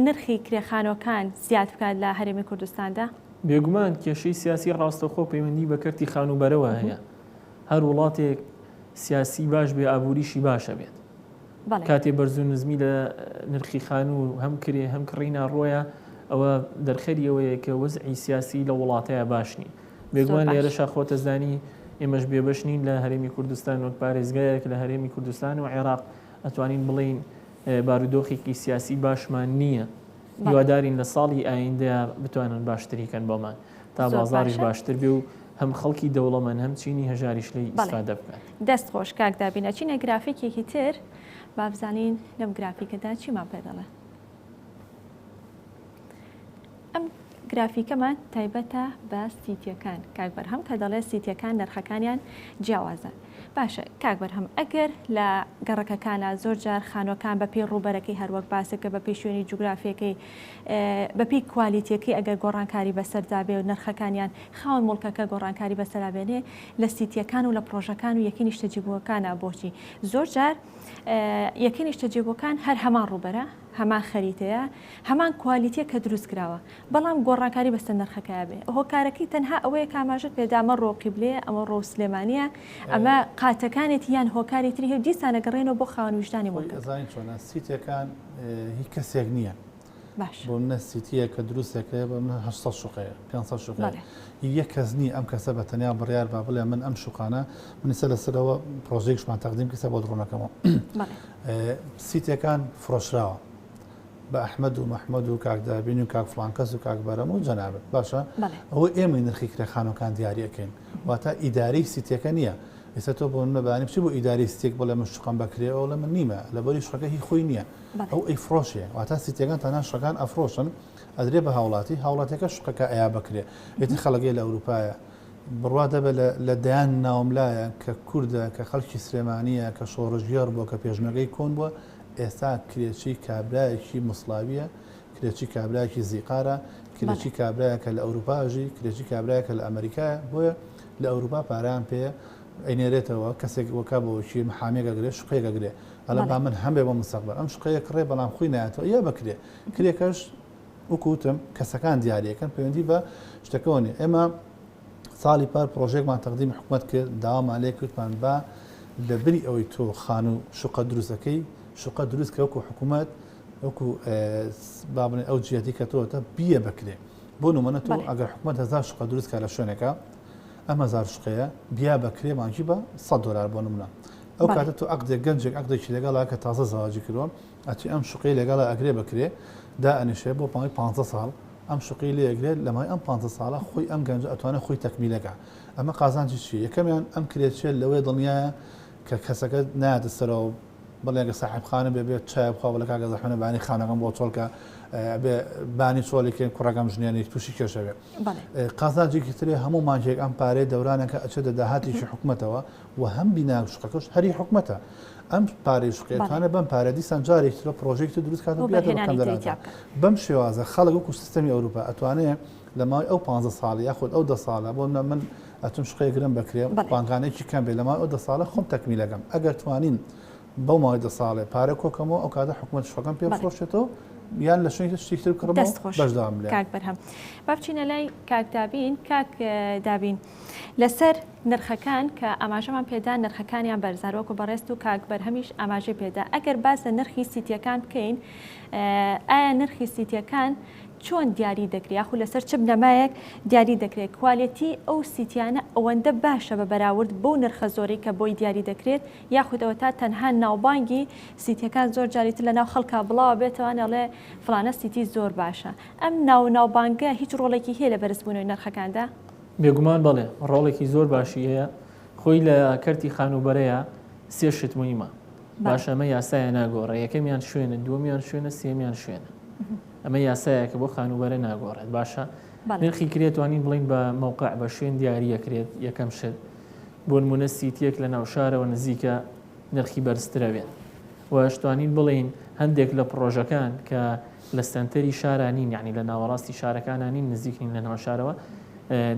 نرخی کرێخانۆکان زیاد بکات لە هەرێمی کوردستاندا؟ بێگومان کێشەی سیاسی ڕاستەوخۆ پەیوەندی بە کەرتی خانووبەرەوە هەیە. هەر وڵاتێک سیاسی باش بێ ئابووریشی باشە بێت. کاتێ بەرز و نزمی لە نرخی خانوو هەم کرێ هەم کڕینا ڕۆیە ئەوە دەرخەری ئەوەیە کە وەزعی سیاسی لە وڵاتەیە باش نییە. بێگومان لێرەشا خۆتەزانی ئێمەش بێبەش نین لە هەرێمی کوردستان وەک پارێزگایەک لە هەرێمی کوردستان و عێراق ئەتوانین بڵێین بارودۆخێکی سیاسی باشمان نییە. هیوادارین لە ساڵی ئایندە بتوانن باشتری کەن بۆمان تا بازاڕیش باشتر بێ و هەم خەڵکی دەوڵەمەند هەم چینی هەژاریش لێی ئیسفادە بکات. دەست خۆش کاک دابین ئەچینە گرافیکێکی تر با بزانین لەم گرافیکەدا چیمان پێ دەڵێ. ئەم گرافیکەمان تایبەتە بە سیتیەکان کاک بەرهەم کە دەڵێ سیتیەکان نرخەکانیان جیاوازە باشە کاک بەرهەم ئەگەر لە گەڕەکەکانە زۆر جار خانوەکان بە پێی ڕووبەرەکەی هەروەک باسەکە بە پێی شوێنی جوگرافیەکەی بە پێی کوالیتیەکەی ئەگەر گۆڕانکاری بەسەردا بێ و نرخەکانیان خاوەن موڵکەکە گۆڕانکاری بەسەرا بێنێ لە سیتیەکان و لە پڕۆژەکان و یەکەی نیشتەجێبووەکانە بۆچی زۆر جار یەکەی نیشتەجێبووەکان هەر هەمان ڕووبەرە هەمان خەریتەیە هەمان کوالیتیە کە دروست کراوە بەڵام گۆڕانکاری بەسەر نرخەکەیا بێ هۆکارەکەی تەنها ئەوەیە کە ئاماژەت پێدا ئەمە ڕۆ قیبلەیە ئەمە ڕۆ سلێمانیە ئەمە قاتەکانێتی یان هۆکاری تری هەیە و دیسان ئەگەڕێنەوە بۆ خاوەن ویژدانی خۆی موڵکەکە. ئەزانی چۆنە سیتەکان هی کەسێک نییە باش. بۆ منە سیتیە کە دروستەکەی بۆ منە 800 شوقەیە 500 شوقەیە بەڵێ. هی یەک کەس نییە ئەم کەسە بە تەنیا بڕیار با بڵێ من ئەم شوقانە من ئێستا لەسەرەوە پرۆژەیەکشمان تەقدیم کرد بۆت ڕوونەکەمەوە بەڵێ. سیتەکان فرۆشراوە بە ئەحمەد و مەحمەد و کاک دابین و کاک فڵان کەس و کاک بەرەم و جەنابت باشە ئەوە ئێمەی نرخی کرێ خانوەکان دیاری ئەکەین واتە ئیدارەی سیتەکە نییە ئێستا تۆ بۆ منە بانی بچی بۆ ئیداری سیتێک بڵێ من شقم بەکرێ ئەوڵێ من نیمە لەبەری شقەکە هی خۆی نییە ئەو ئەی فرۆشێ واتە سیتەکان تەنها شقەکان ئەفرۆشن ئەدرێ بە هاوڵاتی هاوڵاتەکە شقەکە ئەیا بەکرێ ئێتی خەڵەکەی لە ئەوروپایە بڕوا دەبێت لە دەیان ناوم لایە کە کوردە کە خەڵکی سلێمانیە کە شۆڕشگێڕ بووە کە پێشمەرگەی کۆن بووە ئێستا کرێچی کابرایەکی موسڵاویە کرێچی کابرایەکی زیقارە کرێچی کابرایەکە لە ئەوروپا ئەژی کرێچی کابرایەکە لە ئەمریکایە بۆیە لە ئەوروپا پارەیان پێ ئەینێرێتەوە کەسێک وەکا بۆ وەکی محامێک ئەگرێ شقەیەک ئەگرێ ئەڵێ با من هەمبێ بۆ مستەقبەل ئەم شقەیە کڕێ بەڵام خۆی نایەتەوە یا بەکرێ کرێکەش وەکو وتم کەسەکان دیاریەکەن پەیوەندی بە شتەکەەوە نیە ئێمە ساڵی پار پرۆژێکمان تەقدیمی حکومەت کرد داوامان لێ کردمان با لە بری ئەوەی تۆ خانوو شوقە دروستەکەی شوقە دروست کە وەکو حکوومەت وەکو با بڵێن ئەو جیاتی کە تۆتە بیە بەکرێ بۆ نمونە تۆ ئەگەر حکومەت هەزار شوقە دروست کە لە شوێنێکە ئەم هەزار شوقەیە بیا بەکرێ مانگی بە 100 دلار بۆ نمونە ئەو کاتە تۆ عەقدێک گەنجێک عەقدێکی لەگەڵا کە تازە زەواجی کردووە ئەچێ ئەم شوقەی لەگەڵا ئەگرێ بەکرێ دائەنیشێ بۆ ماوەی پانزە ساڵ ئەم شوقەی لێ ئەگرێت لە ماوەی ئەم پانزە ساڵە خۆی ئەم گەنجە ئەتوانێت خۆی تەکمیلەکا ئەمە قازانجی چیە یەکەمیان ئەم کرێچیە لەوەی دڵنیایە کە کەسەکە نایەتە سەرەوە بڵێ گە ساحب خانە بێ بێت چای بخوا بڵێ کاکە زەحمەتە بانی خانەکەم بۆ چۆڵکە بێ بانی چۆڵی کەین کوڕەکەم ژنێنی تووشی کێشە بێ قازانجێکی ترێ هەموو مانگێک ئەم پارەی دەورانەکە ئەچێتە داهاتێکی حکومەتەوە و هەم بینا شوقەکەش هەری حکومەتە ئەم پارەی شوقەیە توانێت بەم پارە دیسان جارێکی ترە پرۆژەیەکی تر دروست کات و بیاتەوە وەبەرهێنانی کەم تری دەرامەت تیا بکات. بەم شێوازە خەڵک وەکو سیستەمی ئەوروپا ئەتوانێ لە ماوەی ئەو پانزە ساڵە یاخود ئەو دە ساڵە بۆ نمونە من ئەچم شوقەیەک گرم بەکرێ بەڵێ. بانکانێکی کەم بێ لە ماوەی ئەو دە ساڵە خۆم تەکمیلەکەم ئەگەر توانیم بەو ماوەی دە ساڵێ پارە کۆکەمەوە ئەو کاتە حکومەت شوقەکەم پێ بەڵێ. بفرۆشێتەوە یان لە شوێنێکی تر شتێکی تر بکڕمەوە دەست خۆش بەشدارم لێیان. کاک بەرهەم. با بچینە لای کاک دابین. کاک دابین لەسەر نرخەکان کە ئاماژەمان پێدا نرخەکانیان بەرزە هەروەکو بەڕێزت و کاک بەرهەمیش ئاماژەی پێدا ئەگەر باس لە نرخی سیتیەکان بکەین ئایا نرخی سیتیەکان چۆن دیاری دەکرێت یاخود لەسەر چ بنەمایەک دیاری دەکرێت کوالێتی ئەو سیتیانە ئەوەندە باشە بە بەراورد بەو نرخە زۆرەی کە بۆی دیاری دەکرێت یاخود ئەوەتا تەنها ناوبانگی سیتیەکان زۆر جاری تر لەناو خەڵکا بڵاوە بێتەوە ئەڵێ فڵانە سیتی زۆر باشە ئەم ناو ناوبانگە هیچ ڕۆڵێکی هەیە لە بەرزبوونەوەی نرخەکاندا؟ بێگومان بەڵێ ڕۆڵێکی زۆر باشی هەیە خۆی لە کەرتی خانووبەرەیە سێ شت مویمە باشە ئەمە یاسایە ناگۆڕێ یەکەمیان شوێنە دووەمیان شوێنە سێمیان شوێنە ئەمە یاسایەکە بۆ خانووبەرە ناگۆڕێت باشە نرخی کرێ توانین بڵین بە مەوقع بە شوێن دیاریەکرێت یەکەم شت. بۆ نموونە سیتیەک لە ناوشارەوە نزیکە نرخی بەرزترە بێت و ئەشتوانین بڵێین هەندێک لە پڕۆژەکان کە لە سەنتەری شارا نین یعنی لە ناوەڕاستی شارەکانا نین نزیک نین لە ناو شارەوە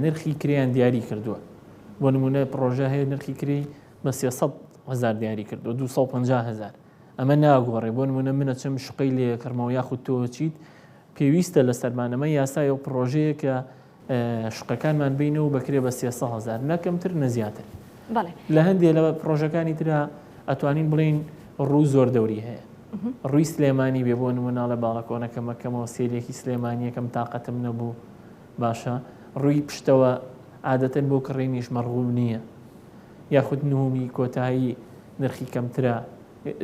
نرخی کرێیان دیاری کردووە بۆ نموونە پڕۆژە هەیە نرخی کرێی بە 300 هزار دیاری کردووە 250 هزار ئەمە ناگۆڕێ بۆ نموونە من ئەچم شوقەی لێ کڕمەوە یاخود تۆ چیت پێویستە لەسەرمان ئەمە یاسایە و پڕۆژەیە کە شوقەکانمان بینەوە بەکرێ بە 300 هزار نە کەمتر نە زیاتر لە هەندێ لە پڕۆژەکانی ترا ئەتوانین بڵین ڕوو زۆر دەوری هەیە ڕووی سلێمانی بێ بۆ نموناڵە باڵەکۆنەکەمەکەمەوە سێریەکی سلێمانیەکەم تااقەتم نەبوو باشە ڕووی پشتەوە عادەتەن بۆ کڕینیش مەڕغوب نییە یاخود نهۆمی کۆتایی نرخی کەمترە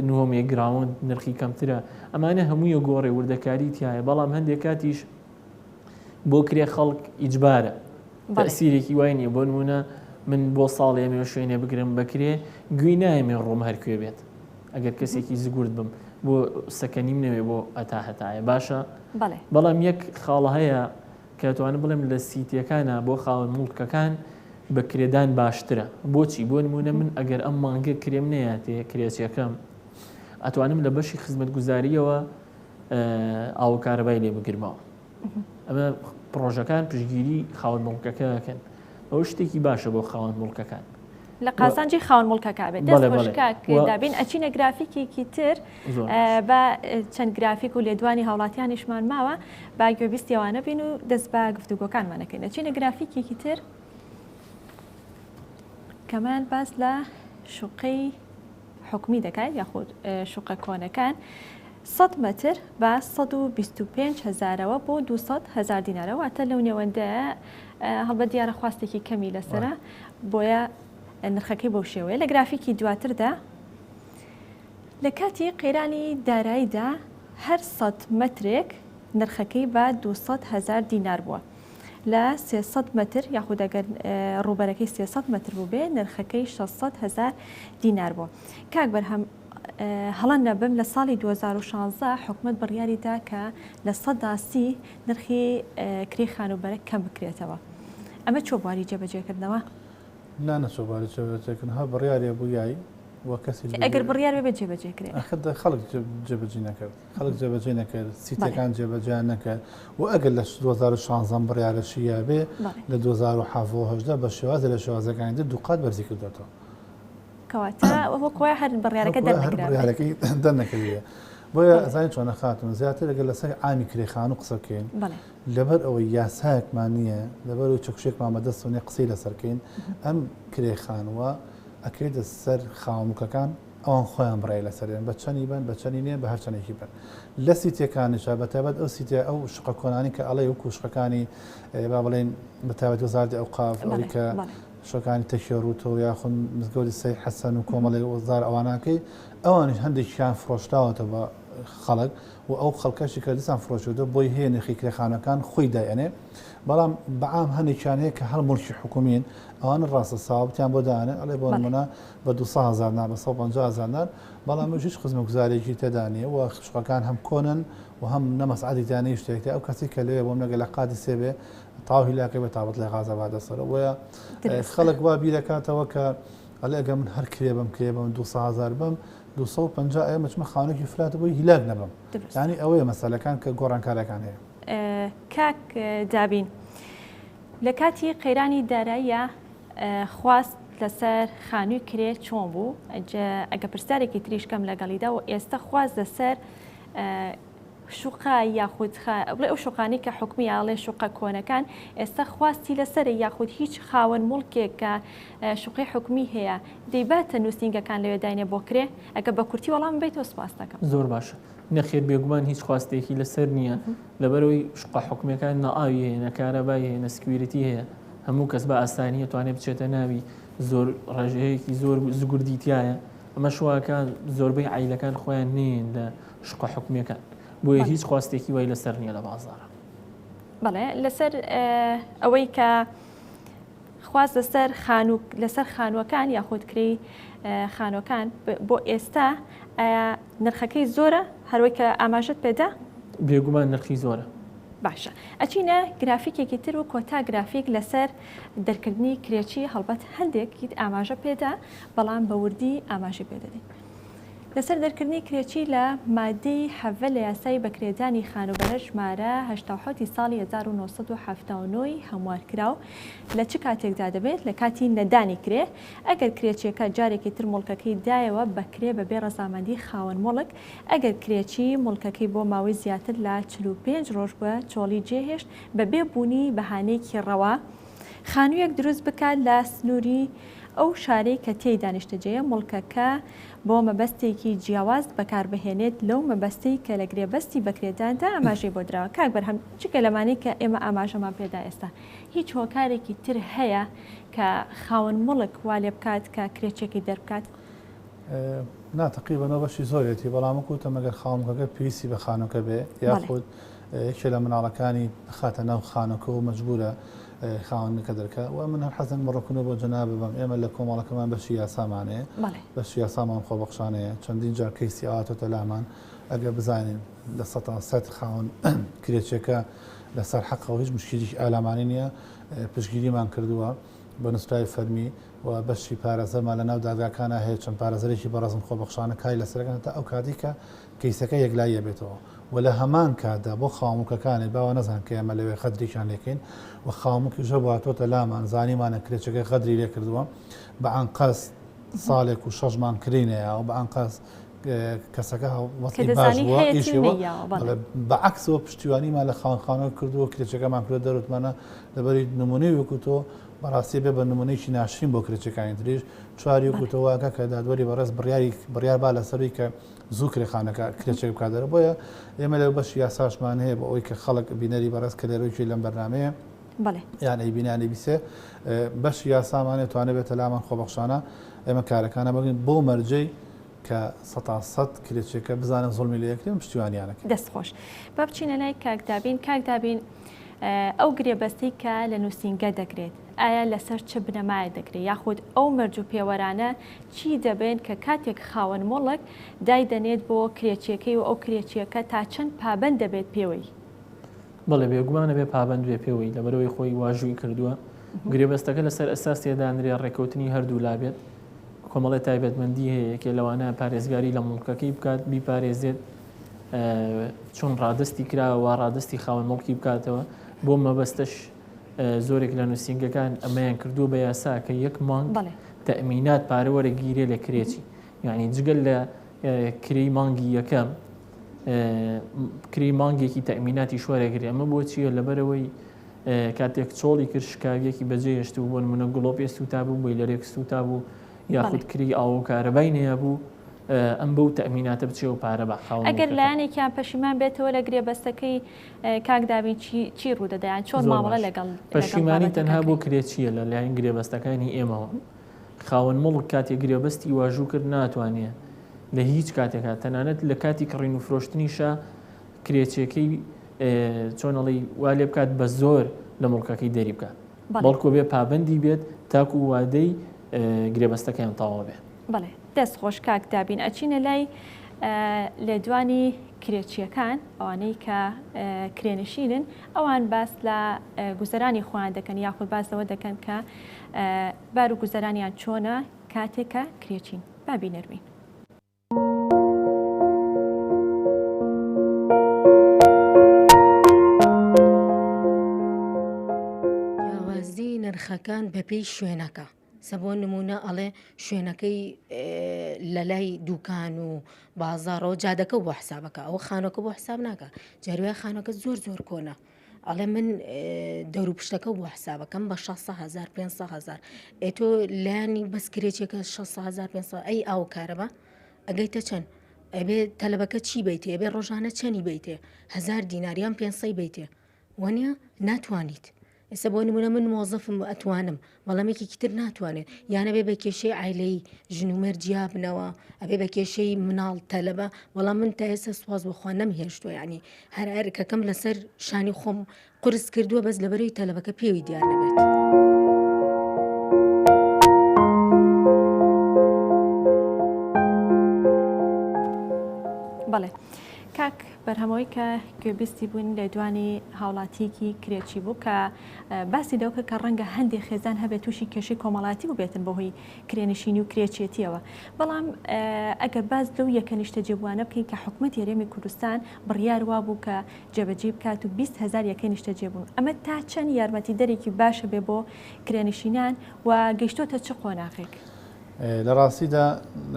نهۆمێ ground نرخی کەمترە ئەمانە هەموویە گۆڕێ وردەکاری تایە بەڵام هەندێک کاتیش بۆ کرێ خەڵک ئیجبارە تەسیرێکی وای نییە بۆ نمونە من بۆ ساڵێ ئەمێ شوێنێ بگرم بەکرێ گوێی نایەمێ ڕۆم هەرکوێ بێت ئەگەر کەسێکی زگورد بم بۆ سەکەنیم نەوێ بۆ ئەتا هەتایە باشە بەڵام یەک خاڵە هەیە کە توانم بڵێم لە سیتیەکانە بۆ خاوەن موڵکەکان بە کرێدان باشترە بۆچی بۆ نمونە من ئەگەر ئەم مانگە کرێم نەیاتێ کرێچیەکەم ئەتوانم لە بەشی خزمەتگوزاریەوە ئاو و کارەبای لێ بگرمەوە ئەمە پڕۆژەکان پشگیری خاوەن موڵکەکەکەن ئەو شتێکی باشە بۆ خاوەن موڵکەکان لە قازانجی خاوەن موڵکەکە بێت دەست خۆش کاک دابین ئەچینە گرافیکێکی تر بە چەند گرافیک و لێدوانی هاوڵاتیانیشمان ماوە با گوێبیستی ئەوانە بین و دەست بە گفتوگۆکانمان ئەکەین ئەچینە گرافیکێکی تر کەمان باس لە شوقەی حکومی دەکات یاخود شوقە کۆنەکان 100 متر بە 125 هزارەوە بۆ 200 هزار دینارە واتە لەو نێوەندە هەڵبەت دیارە خواستێکی کەمی لەسرە بۆیە نرخەکەی بەو شێوەیە لە گرافیکی دواتردا لە کاتی قەیرانی داراییدا هەر سەد مەترێک نرخەکەی بە 200 هەزار دینار بووە. لە 300 مەتر یاخود ئەگەر ڕووبەرەکەی 300 مەتر بووبێ نرخەکەی 600 هەزار دینار بووە. کاک بەرهەم هەڵە نەبم لە ساڵی 2016 حکومەت بڕیاری دا کە 30% نرخی کرێی خانووبەرە کەم بکرێتەوە. ئەمە چۆ بواری جێبەجێکردنەوە؟ نا نەچۆ بواری جێبەجێکردن هەر بڕیارێ بوو یای و کەسی ئەگەر بڕیار بێ جێبەجێ کرێ ئەخر خەڵک جێبەجێ نەکرد خەڵک جێبەجێ نەکرد سیتەکان جێبەجێیان نەکرد و ئەگەر لە 2016 بڕیارەشی یابێ لە 2017 بە شێوازە لە شێوازەکانی تر دووقات بەرزی کردوێتەوە کەواتە وەک وایە هەر بڕیارەکە دەرنەکرا بڕیارەکەی دەرنەکردووە بۆیە ئەزانی چۆنە خاتون زیاتر لەگەر لەسەر عامی کرێخان و قسە بکەین لەبەر ئەوەی یاسایەکمان نییە لەبەر ئەوەی چەکوشێکمان بەدەستەوە نییە قسەی لەسەر بکەین ئەم کرێ خانووە ئەکرێتە سەر خاوەن موڵکەکان ئەوان خۆیان بڕیاری لەسەر دێن بە چەنی بن بە چەنی نێن بە هەر چەنێکی بن لە سیتیەکانیشا بە تایبەت ئەو سیتە ئەو شقە کۆنانی کە ئەڵێ وەکو شقەکانی با بڵێین بە تایبەت وەزارەتی ئەوقاف ئەوەی کە شقەکانی تەکیە ڕووتەوە یاخود مزگەوتی سەید حەسەن و کۆمەڵێک وەزار ئەواناکەی ئەوانیش هەندێکیان فرۆشراوەتە بە خەڵک و ئەو خەڵکەشی کە دیسان فرۆشیوتەوە بۆی هەیە نرخی کرێخانەکان خۆی دایئەنێ بەڵام بەعام هەندێکیان هەیە کە هەر موڵکی حکومین ئەوانە ڕاستە ساوابتیان بۆ دانێ ئەڵێ بۆ نمونە بە 200 هزار نا بە 150 هزار نار بەڵام هیچ خزمەتگوزارێکی تێدا نییە و شقەکان هەم کۆنن و هەم نە مەسعەدی تیا نییە شتێک تیا ئەو کەسی کە لەوێ بۆم لەگە لە قاتی سێ بێ تاو هیلاکە بێ تابەت لە غازە بادە سەرەوە بۆیە خەڵک وا بیرەکاتەوە کە ئەڵێ ئەگەر من هەر کرێ بم کرێ بم 200 هزار بم 250 ئێمە چمە خانوویەکی flat بۆی هیلاک نەبم یانی ئەوەیە مەسەلەکان کە گۆڕانکاریەکان هەیە. کاک دابین لە کاتی قەیرانی داراییە خواست لەسەر خانووی کرێ چۆن بوو ئەگە پرسیارێکی تریش کەم لەگەڵیدا و ئێستا خواست لەسەر شوقە یاخود بڵێ ئەو شوقانەی کە حکومی ئاڵێ شوقە کۆنەکان ئێستا خواستی لەسەرە یاخود هیچ خاوەن موڵکێک کە شوقەی حکومی هەیە دەیباتە نووسینگەکان لەوێ داینێ بۆ کرێ ئەگە بە کورتی وەڵام بیتەوە سپاس دەکەم. زۆر باشە نەخێر بێگومان هیچ خواستێکی لەسەر نییە لەبەرەوەی شوقە حکومیەکان نە ئاوی هەیە نە کارەبای هەیە نە security هەیە هەموو کەس بە ئاسانی ئەتوانێت بچێتە ناوی زۆر ڕێژەیەکی زۆر زگوردی تایە ئەمەش واکە زۆربەی عیلەکان خۆیان نێن لە شوقە حکومیەکان بۆیە هیچ خواستێکی وای لەسەر نییە لە بازاڕە. بەڵێ لەسەر ئەوەی کە خواست لەسەر خانوو لەسەر خانووەکان یاخود کرێی خانووەکان بۆ ئێستا ئایا نرخەکەی زۆرە هەروەی کە ئاماژەت پێدا؟ بێگومان نرخی زۆرە. باشە ئەچینە گرافیکێکی تر و کۆتا گرافیک لەسەر دەرکردنی کرێچی هەڵبەت هەندێکیت ئاماژە پێدا بەڵام بە وردی ئاماژەی پێدەدەین. لەسەر دەرکردنی کرێچی لە مادەی 17 لە یاسای بەکرێدانی خانووبەرە ژمارە 87 ی ساڵی 1979 ی هەموارکراو لە چ کاتێکدا دەبێت؟ لە کاتی نەدانی کرێ، ئەگەر کرێچیەکە جارێکی تر موڵکەکەی دایەوە بە کرێ بەبێ ڕەزامەندی خاوەن موڵک، ئەگەر کرێچی موڵکەکەی بۆ ماوەی زیاتر لە 45 ڕۆژ بە چۆڵی جێهێشت بەبێ بوونی بەهانەیەکی ڕەوا، خانوویەک دروست بکات لە سنووری ئەو شارەی کە تێیدا نیشتەجێیە، موڵکەکە بۆ مەبەستێکی جیاواز بەکاربهێنێت لەو مەبەستەی کە لە گرێبەستی بەکرێداندا ئاماژەی بۆ دراوە. کاک بەرهەم، جگە لەمانەی کە ئێمە ئاماژەمان پێدا ئێستا، هیچ هۆکارێکی تر هەیە کە خاوەن موڵک وا لێبکات کە کرێچیەکەی دەربکات؟ نا تەقریبەن ئەو بەشی زۆرێتی، بەڵام وەکو وتم ئەگەر خاوەن موڵکەکە پێویستی بە خانووەکە بێ یاخود یەکێ لە مناڵەکانی بخاتە ناو خانووەکە و مەجبورە خاوەنەکە دەرکا و من هەر حەزم بڕۆکنەوە بۆ جەناب ببەم ئێمە لە کۆمەڵەکەمان بەشی یاسامان هەیە بەشی یاسامان خۆبەخشانەیە چەندین جار کەیسی ئاواتۆتە لامان ئەگەر بزانین لە 100% خاوەن کرێچێکە لەسەر حەقەوە هیچ مشکلێکی ئالامانی نییە پشگیریمان کردووە بە نووسراوی فەرمی و بەشی پارێزەرمان لە ناو دادگاکانە هەیە چەند پارێزەرێکی بەڕێزن خۆبەخشانە کاری لەسەرەکەن هەتا ئەو کاتێک کە کەیسەکە یەکلایی ئەبێتەوە و لە هەمان کاتدا بۆ خاوموکەکانی باوە نەزان کە ئێمە لەوێ غەدرێکیان لێکەین و خاوموکیش هەبوو هاتۆتە لامان زانیمانە کرێچەکەی غەدری لێ کردووە بە ئەنقەست ساڵێک و شەش مانگ کرێی نەیاوە بە ئەنقەست کەسەکە وەزعی باش بووە ئیشی بووە بە عەکسەوە پشتیوانیمان لە خاوەنخانەوە کردووە کرێچەکەمان کردووە دەروتمانە لەبەری نمونەی وەکو تۆ بەڕاستی بێ بە نمونەیەکی ناشرین بۆ کرێچەکانی تریش چواری وەکو تۆ واکە کە دادوەری بەڕێز بڕیاری بڕیار با لەسەروی کە زوو کرێخانەکە کرێچێک بکات دەرەوە بۆیە ئێمە لەو بەشی یاساشمان هەیە بۆ ئەوەی کە خەڵک بینەری بەڕێز کە لێرەوەی لەم بەرنمەیە بەڵێ یان ئەیبینی ئەیبیسێ بەشی یاسامانێ توانێ بێتە لامان خۆبەخشانە ئێمە کارەکانە بگرین بۆ مەرجەی کە سەتا سەد کرێچێکە بزانن زوڵمی لێ ئەکرێن پشتیوانیان ئەکەین. دەست خۆش. با بچینە لای کاک دابین. کاک دابین ئەو گرێبەستەی کە لە نووسینگە دەکرێت ئایا لەسەر چ بنەمایەک دەکرێت یاخود ئەو مەرج و پێوەرانە چی دەبن کە کاتێک خاوەن موڵک دایدەنێت بۆ کرێچیەکەی و ئەو کرێچیەکە تا چەند پابەند دەبێت پێوەی؟ بەڵێ بێگومان ئەبێ پابەند بێ پێوەی لەبەرئەوەی خۆی واژووی کردووە. گرێبەستەکە لەسەر ئەساسێ دانرێ ڕێکەوتنی هەردوولا بێت. کۆمەڵێ تایبەتمەندی هەیە یەکێ لەوانە پارێزگاری لە موڵکەکەی بکات بیپارێزێت چۆن ڕادستی کراوە وا ڕادستی خاوەن موڵکی بکاتەوە بۆ مەبەستەش زۆرێک لە نووسینگەکان ئەمەیان کردووە بە یاسا کە یەک مانگ تەئمینات پارە وەرەگیرێ لە کرێچی یعنی جگەل لە کرێی مانگی یەکەم کرێی مانگێکی تەئمیناتی شوەرەگرێ ئەمە بۆ چییە لەبەرەوەی کاتێک چۆڵی کرد شکاویەکی بەجێ هێشتبوو بۆ نمونە گڵۆپێ سووتا بوو بۆیلەرێک سووتا بوو یاخود کری ئاو و کارەبای نەیەبوو ئەم بەو تەئمیناتە بچێ و پارە بە خاوەن ئەگەر موڵکەکە. لایەنێکیان پەشیمان بێتەوە لە گرێبەستەکەی کاک دابین چی چی ڕوودەدا یان چۆن زۆر مامەڵە باش لەگەڵ لەگەڵ پەشیمانی بابەتەکە تەنها بۆ کرێ؟ کرێچییە لە لایەن گرێبەستەکانی ئێمەوە خاوەن موڵک کاتێ گرێبەستی واژوو کرد ناتوانێ لە هیچ کاتێکا تەنانەت لە کاتی کڕین و فرۆشتنیشا کرێچیەکەی چۆن ئەڵێی وا لێ بکات بە زۆر لە موڵکەکەی دەری بکات بەڵکو بێ پابەندی بێت تاکو وادەی گرێبەستەکەیان تەواو بێ. بەڵێ دەست خۆش کاک دابین ئەچینە لای لێدوانی کرێچیەکان ئەوانەی کە کرێنشینن ئەوان باس لە گوزەرانی خۆیان دەکەن یاخود باس لەوە دەکەن کە بار و گوزەرانیان چۆنە کاتێک کە کرێچین با بینەربین. جیاوازی نرخەکان بەپێی شوێنەکە سە بۆ نمونە ئەڵێ شوێنەکەی لە لای دوکان و بازاڕەوە جادەکە بۆ حسابەکە ئەوە خانەکە بۆ حساب ناکە جاروای خانەکە زۆر زۆر کۆنە ئەڵێ من دەور و پشتەکە بۆ حسابەکەم بە 600 هزار 500 هزار ئێ تۆ لایانی بەس کرێچێکە 600 هزار 500 ئەی ئاو کارەبا ئەگەیتە چەند ئەبێ تەلەبەکە چی بیتێ ئەبێ ڕۆژانە چەنی بیتێ هزار دینار یان 500 بیتێ وانە ناتوانیت ئێستا بۆ نمونە من مۆزەفم ئەتوانم بەڵام یەکێکی تر ناتوانێت یان ئەبێ بە کێشەی عایلەیی ژن و مێرد جیا بنەوە ئەبێ بە کێشەی مناڵ تەلەبە بەڵام من تا ئێستا سوپاس بۆ خوا نەمهێشتووە یعنی هەر ئەرکەکەم لەسەر شانی خۆم قورس کردووە بەس لەبەرەوەی تەلەبەکە پێوی دیار نەبێت. بەڵێ. کاک بەرهەم ئەوەی کە گوێبیستی بووین لێدوانی هاوڵاتیەکی کرێچی بوو کە باسی لەوە کرد کە ڕەنگە هەندێک خێزان هەبێت تووشی کێشەی کۆمەڵایەتی بووبێتن بەهۆی کرێنشینی و کرێچێتیەوە بەڵام ئەگەر باس لەو یەکە نیشتەجێبووانە بکەین کە حکومەتی هەرێمی کوردستان بڕیار وابوو کە جێبەجێی بکات و 20 هەزار یەکەی نیشتەجێبوون ئەمە تا چەند یارمەتیدەرێکی باشە بێ بۆ کرێنشینان و گەیشتۆتە چ قۆناغێک؟ لە ڕاستیدا